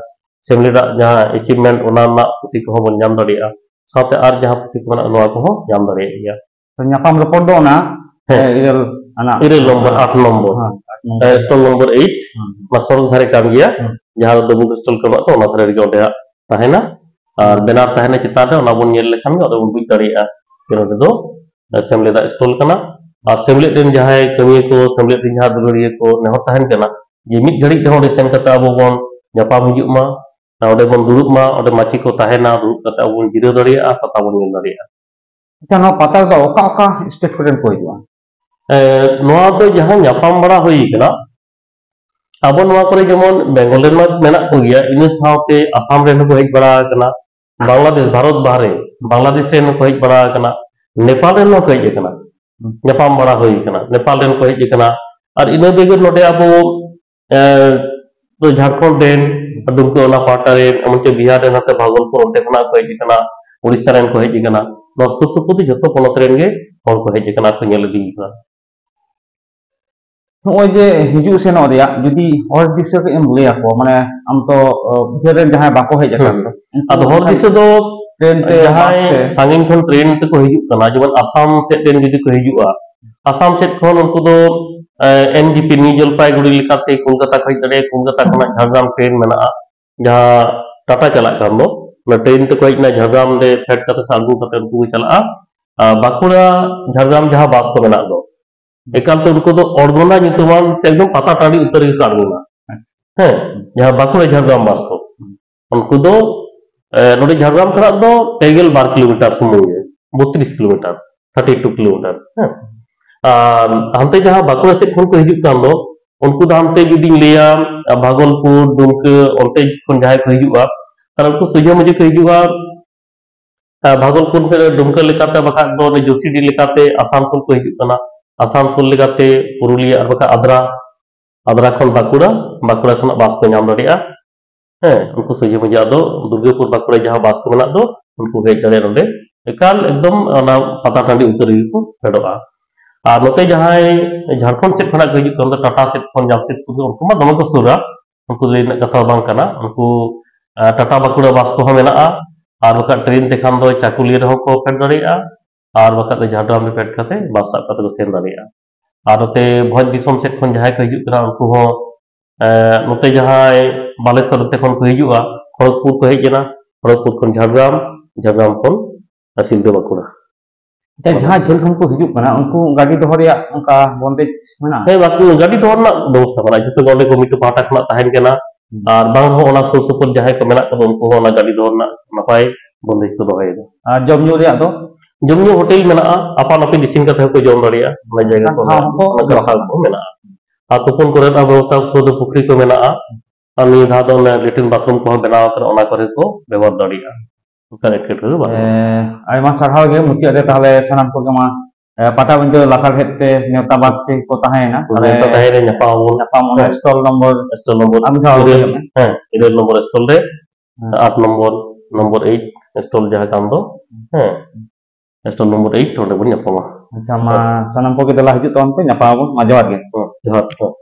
ᱥᱮᱢᱞᱤ ᱫᱟᱜ ᱡᱟᱦᱟᱸ ᱮᱪᱤᱵᱷᱢᱮᱱᱴ, ᱚᱱᱟ ᱨᱮᱱᱟᱜ ᱯᱩᱛᱷᱤ ᱠᱚᱦᱚᱸ ᱵᱚᱱ ᱧᱟᱢ ᱫᱟᱲᱮᱭᱟᱜᱼᱟ᱾ ᱥᱟᱶᱛᱮ ᱟᱨ ᱡᱟᱦᱟᱸ ᱯᱩᱛᱷᱤ ᱠᱚ ᱢᱮᱱᱟᱜᱼᱟ, ᱱᱚᱣᱟ ᱠᱚᱦᱚᱸ ᱧᱟᱢ ᱫᱟᱲᱮᱭᱟᱜ ᱜᱮᱭᱟ᱾ ᱛᱚ, ᱧᱟᱯᱟᱢ ᱨᱚᱯᱚᱲ ᱫᱚ ᱚᱱᱟ, ᱦᱮᱸ᱾ ᱮ, ᱤᱨᱟᱹᱞ ᱟᱱᱟᱜ᱾ ᱤᱨᱟᱹᱞ ᱱᱚᱢᱵᱚᱨ, ᱟᱴ ᱱᱚᱢᱵᱚᱨ᱾ ᱦᱮᱸ, ᱟᱴ ᱱᱚᱢᱵᱚᱨ᱾ ᱮ, ᱥᱴᱚᱞ ᱱᱚᱢᱵᱚᱨ ᱮᱭᱤᱴ, ᱦᱮᱸ᱾ ᱚᱱᱟ ᱥᱚᱲᱚᱠ ᱫᱷᱟᱨᱮ ᱠᱟᱱ ᱜᱮᱭᱟ, ᱦᱮᱸ᱾ ᱡᱟᱦᱟᱸ ᱫᱚ ᱵᱩᱠ ᱥᱴᱚᱞ ᱠᱚ ᱢᱮᱱᱟᱜ ᱠᱚ, ᱚᱱᱟ ᱫᱷᱟᱨᱮ ᱨᱮᱜᱮ ᱚᱸᱰᱮ ᱦᱟᱸᱜ ᱛᱟᱦᱮᱱᱟ᱾ ᱟᱨ ᱦᱮᱸ᱾ ᱵᱮᱱᱟᱨ ᱛᱟᱦᱮᱱᱟ ᱪᱮᱛᱟᱱ ᱨᱮ, ᱚᱱᱟ ᱵᱚᱱ ᱧᱮᱞ ᱞᱮᱠᱷᱟᱱ ᱜᱮ ᱟᱫᱚ ᱵᱚᱱ ᱵᱩᱡᱽ ᱫᱟᱲᱮᱭᱟᱜᱼᱟ ᱡᱮ ᱱᱚᱸᱰᱮ ᱫᱚ, ᱮ, ᱥᱮᱢᱞᱮᱫᱟᱜ ᱥᱴᱚᱞ ᱠᱟᱱᱟ᱾ ᱟᱨ ᱥᱮᱢᱞᱮᱫ ᱨᱮᱱ ᱡᱟᱦᱟᱸᱭ ᱠᱟᱹᱢᱤᱭᱟᱹ ᱠᱚ, ᱥᱮᱢᱞᱮᱫ ᱨᱮᱱ ᱡᱟᱦᱟᱸ ᱫᱩᱞᱟᱹᱲᱤᱭᱟᱹ ᱠᱚ ᱱᱮᱦᱚᱨ ᱛᱟᱦᱮᱱ ᱠᱟᱱᱟ ᱡᱮ ᱢᱤᱫ ᱜᱷᱟᱹᱲᱤᱡ ᱛᱮᱦᱚᱸ ᱚᱸᱰᱮ ᱥᱮᱱ ᱠᱟᱛᱮ ᱟᱵᱚ ᱵᱚᱱ ᱧᱟᱯᱟᱢ ᱦᱤᱡᱩᱜ ᱢᱟ, ᱚᱸᱰᱮ ᱵᱚᱱ ᱫᱩᱲᱩᱵ ᱢᱟ, ᱚᱸᱰᱮ ᱢᱟᱹᱪᱤ ᱠᱚ ᱛᱟᱦᱮᱱᱟ, ᱫᱩᱲᱩᱵ ᱠᱟᱛᱮ ᱟᱵᱚ ᱵᱚᱱ ᱡᱤᱨᱟᱹᱣ ᱫᱟᱲᱮᱭᱟᱜᱼᱟ, ᱯᱟᱛᱟ ᱵᱚᱱ ᱧᱮᱞ ᱫᱟᱲᱮᱭᱟᱜᱼᱟ᱾ ᱟᱪᱪᱷᱟ, ᱱᱚᱣᱟ ᱯᱟᱛᱟ ᱨᱮᱫᱚ ᱚᱠᱟ ᱚᱠᱟ ᱥᱴᱮᱴ ᱠᱚᱨᱮᱱ ᱠᱚ ᱦᱤᱡᱩᱜᱼᱟ? ᱮ, ᱱᱚᱣᱟ ᱫᱚ ᱡᱟᱦᱟᱸ ᱧᱟᱯᱟᱢ ᱵᱟᱲᱟ ᱦᱩᱭ ᱠᱟᱱᱟ, ᱟᱵᱚ ᱱᱚᱣᱟ ᱠᱚᱨᱮ ᱡᱮᱢᱚᱱ ᱵᱮᱝᱜᱚᱞ ᱨᱮᱱ ᱢᱟ ᱢᱮᱱᱟᱜ ᱠᱚᱜᱮᱭᱟ, ᱤᱱᱟᱹ ᱥᱟᱶᱛᱮ ᱟᱥᱟᱢ ᱨᱮᱱ ᱦᱚᱸᱠᱚ ᱦᱮᱡ ᱵᱟᱲᱟ ᱟᱠᱟᱱᱟ, ᱵᱟᱝᱞᱟᱫᱮᱥ, ᱵᱷᱟᱨᱚᱛ ᱵᱟᱦᱨᱮ, ᱵᱟᱝᱞᱟᱫᱮᱥ ᱨᱮᱱ ᱦᱚᱸᱠᱚ ᱦᱮᱡ ᱵᱟᱲᱟ ᱟᱠᱟᱱᱟ, ᱱᱮᱯᱟᱞ ᱨᱮᱱ ᱦᱚᱸᱠᱚ ᱦᱮᱡ ᱟᱠᱟᱱᱟ, ᱧᱟᱯᱟᱢ ᱵᱟᱲᱟ ᱦᱩᱭ ᱟᱠᱟᱱᱟ, ᱱᱮᱯᱟᱞ ᱨᱮᱱ ᱠᱚ ᱦᱮᱡ ᱟᱠᱟᱱᱟ᱾ ᱟᱨ ᱤᱱᱟᱹ ᱵᱮᱜᱚᱨ ᱱᱚᱰᱮ ᱟᱵᱚ, ᱮ, ᱡᱷᱟᱲᱠᱷᱚᱸᱰ ᱨᱮᱱ, ᱰᱩᱢᱠᱟᱹ ᱚᱱᱟ ᱯᱟᱦᱴᱟ ᱨᱮᱱ, ᱮᱢᱚᱱ ᱪᱮᱫ ᱵᱤᱦᱟᱨ ᱨᱮᱱ, ᱱᱚᱛᱮ ᱵᱷᱟᱜᱚᱞᱯᱩᱨ ᱚᱱᱛᱮ ᱠᱷᱚᱱᱟᱜ ᱠᱚ ᱦᱮᱡ ᱟᱠᱟᱱᱟ, ᱩᱲᱤᱥᱥᱟ ᱨᱮᱱ ᱠᱚ ᱦᱮᱡ ᱟᱠᱟᱱᱟ, ᱱᱚᱣᱟ ᱥᱩᱨ ᱥᱩᱯᱩᱨ ᱫᱚ ᱡᱚᱛᱚ ᱯᱚᱱᱚᱛ ᱨᱮᱱ ᱜᱮ ᱦᱚᱲ ᱠᱚ ᱦᱮᱡ ᱟᱠᱟᱱᱟ ᱟᱨ ᱠᱚ ᱧᱮᱞ ᱤᱫᱤ ᱟᱠᱟᱫᱟ᱾ ᱱᱚᱜᱼᱚᱭ ᱡᱮ ᱦᱤᱡᱩᱜ ᱥᱮᱱᱚᱜ ᱨᱮᱭᱟᱜ ᱡᱩᱫᱤ ᱦᱚᱨ ᱫᱤᱥᱟᱹ ᱠᱟᱹᱡ ᱮᱢ ᱞᱟᱹᱭ ᱟᱠᱚᱣᱟ, ᱢᱟᱱᱮ ᱟᱢ ᱛᱚ, ᱚ, ᱵᱩᱡᱷᱟᱹᱣ ᱨᱮᱱ ᱡᱟᱦᱟᱸᱭ ᱵᱟᱠᱚ ᱦᱮᱡ ᱟᱠᱟᱱ ᱦᱩᱸ᱾ ᱫᱚ, ᱩᱱᱠᱩ ᱟᱫᱚ ᱦᱚᱨ ᱚᱱᱠᱟᱱ ᱫᱤᱥᱟᱹ ᱫᱚ, ᱴᱨᱮᱱ ᱛᱮ, ᱡᱟᱦᱟᱸᱭ ᱵᱟᱥ ᱛᱮ? ᱥᱟᱺᱜᱤᱧ ᱠᱷᱚᱱ ᱴᱨᱮᱱ ᱛᱮᱠᱚ ᱦᱤᱡᱩᱜ ᱠᱟᱱᱟ, ᱡᱮᱢᱚᱱ ᱟᱥᱟᱢ ᱥᱮᱫ ᱨᱮᱱ ᱡᱩᱫᱤ ᱠᱚ ᱦᱤᱡᱩᱜᱼᱟ, ᱟᱥᱟᱢ ᱥᱮᱫ ᱠᱷᱚᱱ ᱩᱱᱠᱩ ᱫᱚ, ᱮ, ᱮᱱ ᱡᱤ ᱯᱤ, ᱱᱤᱭᱩ ᱡᱚᱞᱯᱟᱭᱜᱩᱲᱤ ᱞᱮᱠᱟᱛᱮ ᱠᱳᱞᱠᱟᱛᱟ ᱠᱚ ᱦᱮᱡ ᱫᱟᱲᱮᱭᱟᱜᱼᱟ, ᱠᱳᱞᱠᱟᱛᱟ ᱠᱷᱚᱱᱟᱜ ᱡᱷᱟᱲᱜᱨᱟᱢ ᱴᱨᱮᱱ ᱢᱮᱱᱟᱜᱼᱟ, ᱡᱟᱦᱟᱸ ᱴᱟᱴᱟ ᱪᱟᱞᱟᱜ ᱠᱟᱱ ᱫᱚ, ᱚᱱᱟ ᱴᱨᱮᱱ ᱛᱮᱠᱚ ᱦᱮᱡ ᱮᱱᱟ, ᱡᱷᱟᱲᱜᱨᱟᱢ ᱨᱮ ᱯᱷᱮᱰ ᱠᱟᱛᱮ ᱥᱮ ᱟᱬᱜᱚ ᱠᱟᱛᱮ ᱩᱱᱠᱩ ᱠᱚ ᱪᱟᱞᱟᱜᱼᱟ᱾ ᱟᱨ ᱵᱟᱸᱠᱩᱲᱟ ᱡᱷᱟᱲᱜᱨᱟᱢ ᱡᱟᱦᱟᱸ ᱵᱟᱥ ᱠᱚ ᱢᱮᱱᱟᱜ ᱫᱚ, ᱮᱠᱟᱞ ᱛᱮ ᱩᱱᱠᱩ ᱫᱚ ᱚᱲᱜᱚᱸᱫᱟ ᱧᱩᱛᱩᱢᱟᱱ ᱥᱮ ᱮᱠᱫᱚᱢ ᱯᱟᱛᱟ ᱴᱟᱺᱰᱤ ᱩᱛᱟᱹᱨ ᱨᱮᱜᱮ ᱠᱚ ᱟᱬᱜᱚᱱᱟ᱾ ᱦᱮᱸ, ᱡᱟᱦᱟᱸ ᱵᱟᱸᱠᱩᱲᱟ ᱡᱷᱟᱲᱜᱨᱟᱢ ᱵᱟᱥ ᱠᱚ, ᱩᱱᱠᱩ ᱫᱚ, ᱮ, ᱱᱚᱰᱮ ᱡᱷᱟᱲᱜᱨᱟᱢ ᱠᱷᱚᱱᱟᱜ ᱫᱚ ᱯᱮ ᱜᱮᱞ ᱵᱟᱨ ᱠᱤᱞᱳᱢᱤᱴᱟᱨ ᱥᱩᱢᱩᱝ ᱜᱮ, ᱵᱚᱛᱨᱤᱥ ᱠᱤᱞᱳᱢᱤᱴᱟᱨ, ᱛᱷᱟᱨᱴᱤ ᱴᱩ ᱠᱤᱞᱳᱢᱤᱴᱟᱨ᱾ ᱦᱮᱸ, ᱟᱨ ᱦᱟᱱᱛᱮ ᱡᱟᱦᱟᱸ ᱵᱟᱸᱠᱩᱲᱟ ᱥᱮᱫ ᱠᱷᱚᱱ ᱠᱚ ᱦᱤᱡᱩᱜ ᱠᱟᱱ ᱫᱚ, ᱩᱱᱠᱩ ᱫᱚ ᱦᱟᱱᱛᱮ ᱡᱩᱫᱤᱧ ᱞᱟᱹᱭᱟ, ᱵᱷᱟᱜᱚᱞᱯᱩᱨ, ᱰᱩᱢᱠᱟᱹ, ᱚᱱᱛᱮ ᱠᱷᱚᱱ ᱡᱟᱦᱟᱸᱭ ᱠᱚ ᱦᱤᱡᱩᱜᱼᱟ, ᱛᱟᱦᱞᱮ ᱩᱱᱠᱩ ᱥᱚᱡᱷᱮ ᱢᱚᱡᱷᱮ ᱠᱚ ᱦᱤᱡᱩᱜᱼᱟ᱾ ᱟᱨ ᱵᱷᱟᱜᱚᱞᱯᱩᱨ ᱥᱮᱫ ᱨᱮ ᱰᱩᱢᱠᱟᱹ ᱞᱮᱠᱟᱛᱮ, ᱵᱟᱠᱷᱟᱡ ᱫᱚ ᱚᱱᱮ ᱡᱳᱥᱤᱰᱤ ᱞᱮᱠᱟᱛᱮ ᱟᱥᱟᱱᱥᱳᱞ ᱠᱚ ᱦᱤᱡᱩᱜ ᱠᱟᱱᱟ, ᱟᱥᱟᱱᱥᱳᱞ ᱞᱮᱠᱟᱛᱮ ᱯᱩᱨᱩᱞᱤᱭᱟᱹ ᱟᱨ ᱵᱟᱠᱷᱟᱡ ᱟᱫᱽᱨᱟ, ᱟᱫᱽᱨᱟ ᱠᱷᱚᱱ ᱵᱟᱸᱠᱩᱲᱟ, ᱵᱟᱸᱠᱩᱲᱟ ᱠᱷᱚᱱᱟᱜ ᱵᱟᱥ ᱠᱚ ᱧᱟᱢ ᱫᱟᱲᱮᱭᱟᱜᱼᱟ᱾ ᱦᱮᱸ, ᱩᱱᱠᱩ ᱥᱚᱡᱷᱮ ᱢᱟᱡᱷᱮ ᱟᱫᱚ ᱫᱩᱨᱜᱟᱹᱯᱩᱨ ᱵᱟᱸᱠᱩᱲᱟ ᱡᱟᱦᱟᱸ ᱵᱟᱥ ᱠᱚ ᱢᱮᱱᱟᱜ ᱫᱚ, ᱩᱱᱠᱩ ᱦᱮᱡ ᱫᱟᱲᱮᱭᱟᱜᱼᱟ ᱱᱚᱰᱮ᱾ ᱮᱠᱟᱞ ᱮᱠᱫᱚᱢ ᱚᱱᱟ ᱯᱟᱛᱟ ᱴᱟᱺᱰᱤ ᱩᱛᱟᱹᱨ ᱨᱮᱜᱮ ᱠᱚ ᱯᱷᱮᱰᱚᱜᱼᱟ᱾ ᱟᱨ ᱱᱚᱛᱮ ᱡᱟᱦᱟᱸᱭ ᱡᱷᱟᱲᱠᱷᱚᱸᱰ ᱥᱮᱫ ᱠᱷᱚᱱᱟᱜ ᱠᱚ ᱦᱤᱡᱩᱜ ᱠᱟᱱ ᱫᱚ, ᱴᱟᱴᱟ ᱥᱮᱫ ᱠᱷᱚᱱ, ᱡᱟᱢᱥᱮᱫᱽᱯᱩᱨ ᱠᱷᱚᱱ, ᱩᱱᱠᱩ ᱢᱟ ᱫᱚᱢᱮ ᱠᱚ ᱥᱩᱨᱟ, ᱩᱱᱠᱩ ᱞᱟᱹᱭ ᱨᱮᱱᱟᱜ ᱠᱟᱛᱷᱟ ᱵᱟᱝ ᱠᱟᱱᱟ᱾ ᱩᱱᱠᱩ, ᱟᱸ, ᱴᱟᱴᱟ ᱵᱟᱸᱠᱩᱲᱟ ᱵᱟᱥ ᱠᱚᱦᱚᱸ ᱢᱮᱱᱟᱜᱼᱟ, ᱟᱨ ᱵᱟᱠᱷᱟᱡ ᱴᱨᱮᱱ ᱛᱮᱠᱷᱟᱱ ᱫᱚ ᱪᱟᱠᱩᱞᱤᱭᱟᱹ ᱨᱮᱦᱚᱸ ᱠᱚ ᱯᱷᱮᱰ ᱫᱟᱲᱮᱭᱟᱜᱼᱟ, ᱟᱨ ᱵᱟᱠᱷᱟᱡ ᱫᱚ ᱡᱷᱟᱲᱜᱨᱟᱢ ᱨᱮ ᱯᱷᱮᱰ ᱠᱟᱛᱮ ᱵᱟᱥ ᱥᱟᱵ ᱠᱟᱛᱮ ᱠᱚ ᱥᱮᱱ ᱫᱟᱲᱮᱭᱟᱜᱼᱟ᱾ ᱟᱨ ᱱᱚᱛᱮ ᱵᱷᱚᱸᱡᱽ ᱫᱤᱥᱚᱢ ᱥᱮᱫ ᱠᱷᱚᱱ ᱡᱟᱦᱟᱸᱭ ᱠᱚ ᱦᱤᱡᱩᱜ ᱠᱟᱱᱟ, ᱩᱱᱠᱩ ᱦᱚᱸ, ᱮᱸ, ᱱᱚᱛᱮ ᱡᱟᱦᱟᱸᱭ ᱵᱟᱞᱮᱥᱚᱨ ᱱᱚᱛᱮ ᱠᱷᱚᱱ ᱠᱚ ᱦᱤᱡᱩᱜᱼᱟ, ᱠᱷᱚᱲᱚᱜᱽᱯᱩᱨ ᱠᱚ ᱦᱮᱡ ᱮᱱᱟ, ᱠᱷᱚᱲᱚᱜᱽᱯᱩᱨ ᱠᱷᱚᱱ ᱡᱷᱟᱲᱜᱨᱟᱢ, ᱡᱷᱟᱲᱜᱨᱟᱢ ᱠᱷᱚᱱ ᱥᱤᱞᱫᱟᱹ ᱵᱟᱸᱠᱩᱲᱟ᱾ ᱟᱪᱪᱷᱟ, ᱡᱟᱦᱟᱸ ᱡᱷᱟᱹᱞ ᱠᱷᱚᱱ ᱠᱚ ᱦᱤᱡᱩᱜ ᱠᱟᱱᱟ, ᱩᱱᱠᱩ ᱜᱟᱹᱰᱤ ᱫᱚᱦᱚ ᱨᱮᱭᱟᱜ ᱚᱱᱠᱟ ᱵᱚᱱᱫᱮᱡᱽ ᱢᱮᱱᱟᱜᱼᱟ? ᱦᱮᱸ, ᱵᱟᱠᱚ, ᱜᱟᱹᱰᱤ ᱫᱚᱦᱚ ᱨᱮᱱᱟᱜ ᱵᱮᱵᱚᱥᱛᱷᱟ ᱢᱮᱱᱟᱜᱼᱟ, ᱡᱚᱛᱚ ᱜᱮ ᱚᱸᱰᱮ ᱠᱚᱢᱤᱴᱤ ᱯᱟᱦᱴᱟ ᱠᱷᱚᱱᱟᱜ ᱛᱟᱦᱮᱱ ᱠᱟᱱᱟ᱾ ᱦᱩᱸ᱾ ᱟᱨ ᱵᱟᱝ ᱦᱚᱸ ᱚᱱᱟ ᱥᱩᱨ ᱥᱩᱯᱩᱨ ᱡᱟᱦᱟᱸᱭ ᱠᱚ ᱢᱮᱱᱟᱜ ᱠᱚᱫᱚ, ᱩᱱᱠᱩ ᱦᱚᱸ ᱚᱱᱟ ᱜᱟᱹᱰᱤ ᱫᱚᱦᱚ ᱨᱮᱱᱟᱜ ᱱᱟᱯᱟᱭ ᱵᱚᱱᱫᱮᱡᱽ ᱠᱚ ᱫᱚᱦᱚᱭᱮᱫᱟ᱾ ᱟᱨ ᱡᱚᱢ ᱧᱩ ᱨᱮᱭᱟᱜ ᱫᱚ? ᱡᱚᱢ ᱧᱩ ᱦᱳᱴᱮᱞ ᱢᱮᱱᱟᱜᱼᱟ, ᱟᱯᱟᱱ ᱟᱯᱤᱱ ᱤᱥᱤᱱ ᱠᱟᱛᱮ ᱦᱚᱸᱠᱚ ᱡᱚᱢ ᱫᱟᱲᱮᱭᱟᱜᱼᱟ᱾ ᱚᱱᱟ ᱡᱟᱭᱜᱟ ᱚᱱᱠᱟᱱ ᱠᱚ ᱴᱷᱟᱶ ᱢᱮᱱᱟᱜᱼᱟ, ᱦᱚᱸᱠᱚ ᱚᱱᱠᱟᱱ ᱫᱚᱦᱚ ᱴᱷᱟᱶ ᱠᱟᱜᱼᱟ᱾ ᱠᱚ ᱢᱮᱱᱟᱜᱼᱟ᱾ ᱟᱨ ᱛᱩᱯᱩᱱ ᱠᱚᱨᱮᱱᱟᱜ ᱵᱮᱵᱚᱥᱛᱷᱟ ᱥᱩᱨ ᱨᱮ ᱯᱩᱠᱷᱨᱤ ᱠᱚ ᱢᱮᱱᱟᱜᱼᱟ᱾ ᱟᱨ ᱱᱤᱭᱟᱹ ᱫᱷᱟᱣ ᱫᱚ ᱚᱱᱮ ᱞᱮᱴᱨᱤᱱ ᱵᱟᱛᱷᱨᱩᱢ ᱠᱚᱦᱚᱸ ᱵᱮᱱᱟᱣ ᱟᱠᱟᱱᱟ, ᱚᱱᱟ ᱠᱚᱨᱮ ᱠᱚ ᱵᱮᱵᱚᱦᱟᱨ ᱫᱟᱲᱮᱭᱟᱜᱼᱟ᱾ ᱚᱱᱠᱟᱱ ᱮᱴᱠᱮᱴᱚᱬᱮ ᱫᱚ ᱵᱟᱹᱱᱩᱜᱼᱟ᱾ ᱮ, ᱟᱭᱢᱟ ᱥᱟᱨᱦᱟᱣ ᱜᱮ᱾ ᱢᱩᱪᱟᱹᱫ ᱨᱮ ᱛᱟᱦᱚᱞᱮ ᱥᱟᱱᱟᱢ ᱠᱚᱜᱮ ᱢᱟ, ᱮ, ᱯᱟᱴᱟᱵᱤᱸᱫᱟᱹ ᱞᱟᱥᱟᱲᱦᱮᱫ ᱛᱮ ᱱᱮᱣᱛᱟ ᱵᱟᱨᱛᱮ ᱠᱚ ᱛᱟᱦᱮᱸᱭᱮᱱᱟ᱾ ᱛᱟᱦᱚᱞᱮ ᱱᱮᱣᱛᱟ ᱛᱟᱦᱮᱸᱭᱮᱱᱟ, ᱧᱟᱯᱟᱢ ᱟᱵᱚᱱ᱾ ᱧᱟᱯᱟᱢ ᱚᱱᱟ ᱦᱮᱸ᱾ ᱥᱴᱚᱞ ᱱᱚᱢᱵᱚᱨ ᱥᱴᱚᱞ ᱱᱚᱢᱵᱚᱨ ᱟᱨ ᱢᱤᱫ ᱫᱷᱟᱣ ᱤᱨᱟᱹᱞ, ᱞᱟᱹᱭ ᱢᱮ᱾ ᱦᱮᱸ, ᱤᱨᱟᱹᱞ ᱱᱚᱢᱵᱚᱨ ᱥᱴᱚᱞ ᱨᱮ, ᱦᱮᱸ᱾ ᱟᱴ ᱱᱚᱢᱵᱚᱨ, ᱱᱚᱢᱵᱚᱨ ᱮᱭᱤᱴ ᱥᱴᱚᱞ ᱡᱟᱦᱟᱸ ᱠᱟᱱ ᱫᱚ, ᱦᱮᱸ, ᱥᱴᱚᱞ ᱱᱚᱢᱵᱚᱨ ᱮᱭᱤᱴ, ᱚᱸᱰᱮ ᱵᱚᱱ ᱧᱟᱯᱟᱢᱟ᱾ ᱟᱪᱪᱷᱟ, ᱢᱟ ᱦᱮᱸ᱾ ᱥᱟᱱᱟᱢ ᱠᱚᱜᱮ ᱫᱮᱞᱟ ᱦᱤᱡᱩᱜ ᱛᱟᱵᱚᱱ ᱯᱮ, ᱧᱟᱯᱟᱢ ᱟᱵᱚᱱ᱾ ᱢᱟ ᱡᱚᱦᱟᱨ ᱜᱮ᱾ ᱦᱮᱸ, ᱡᱚᱦᱟᱨ᱾ ᱦᱮᱸ᱾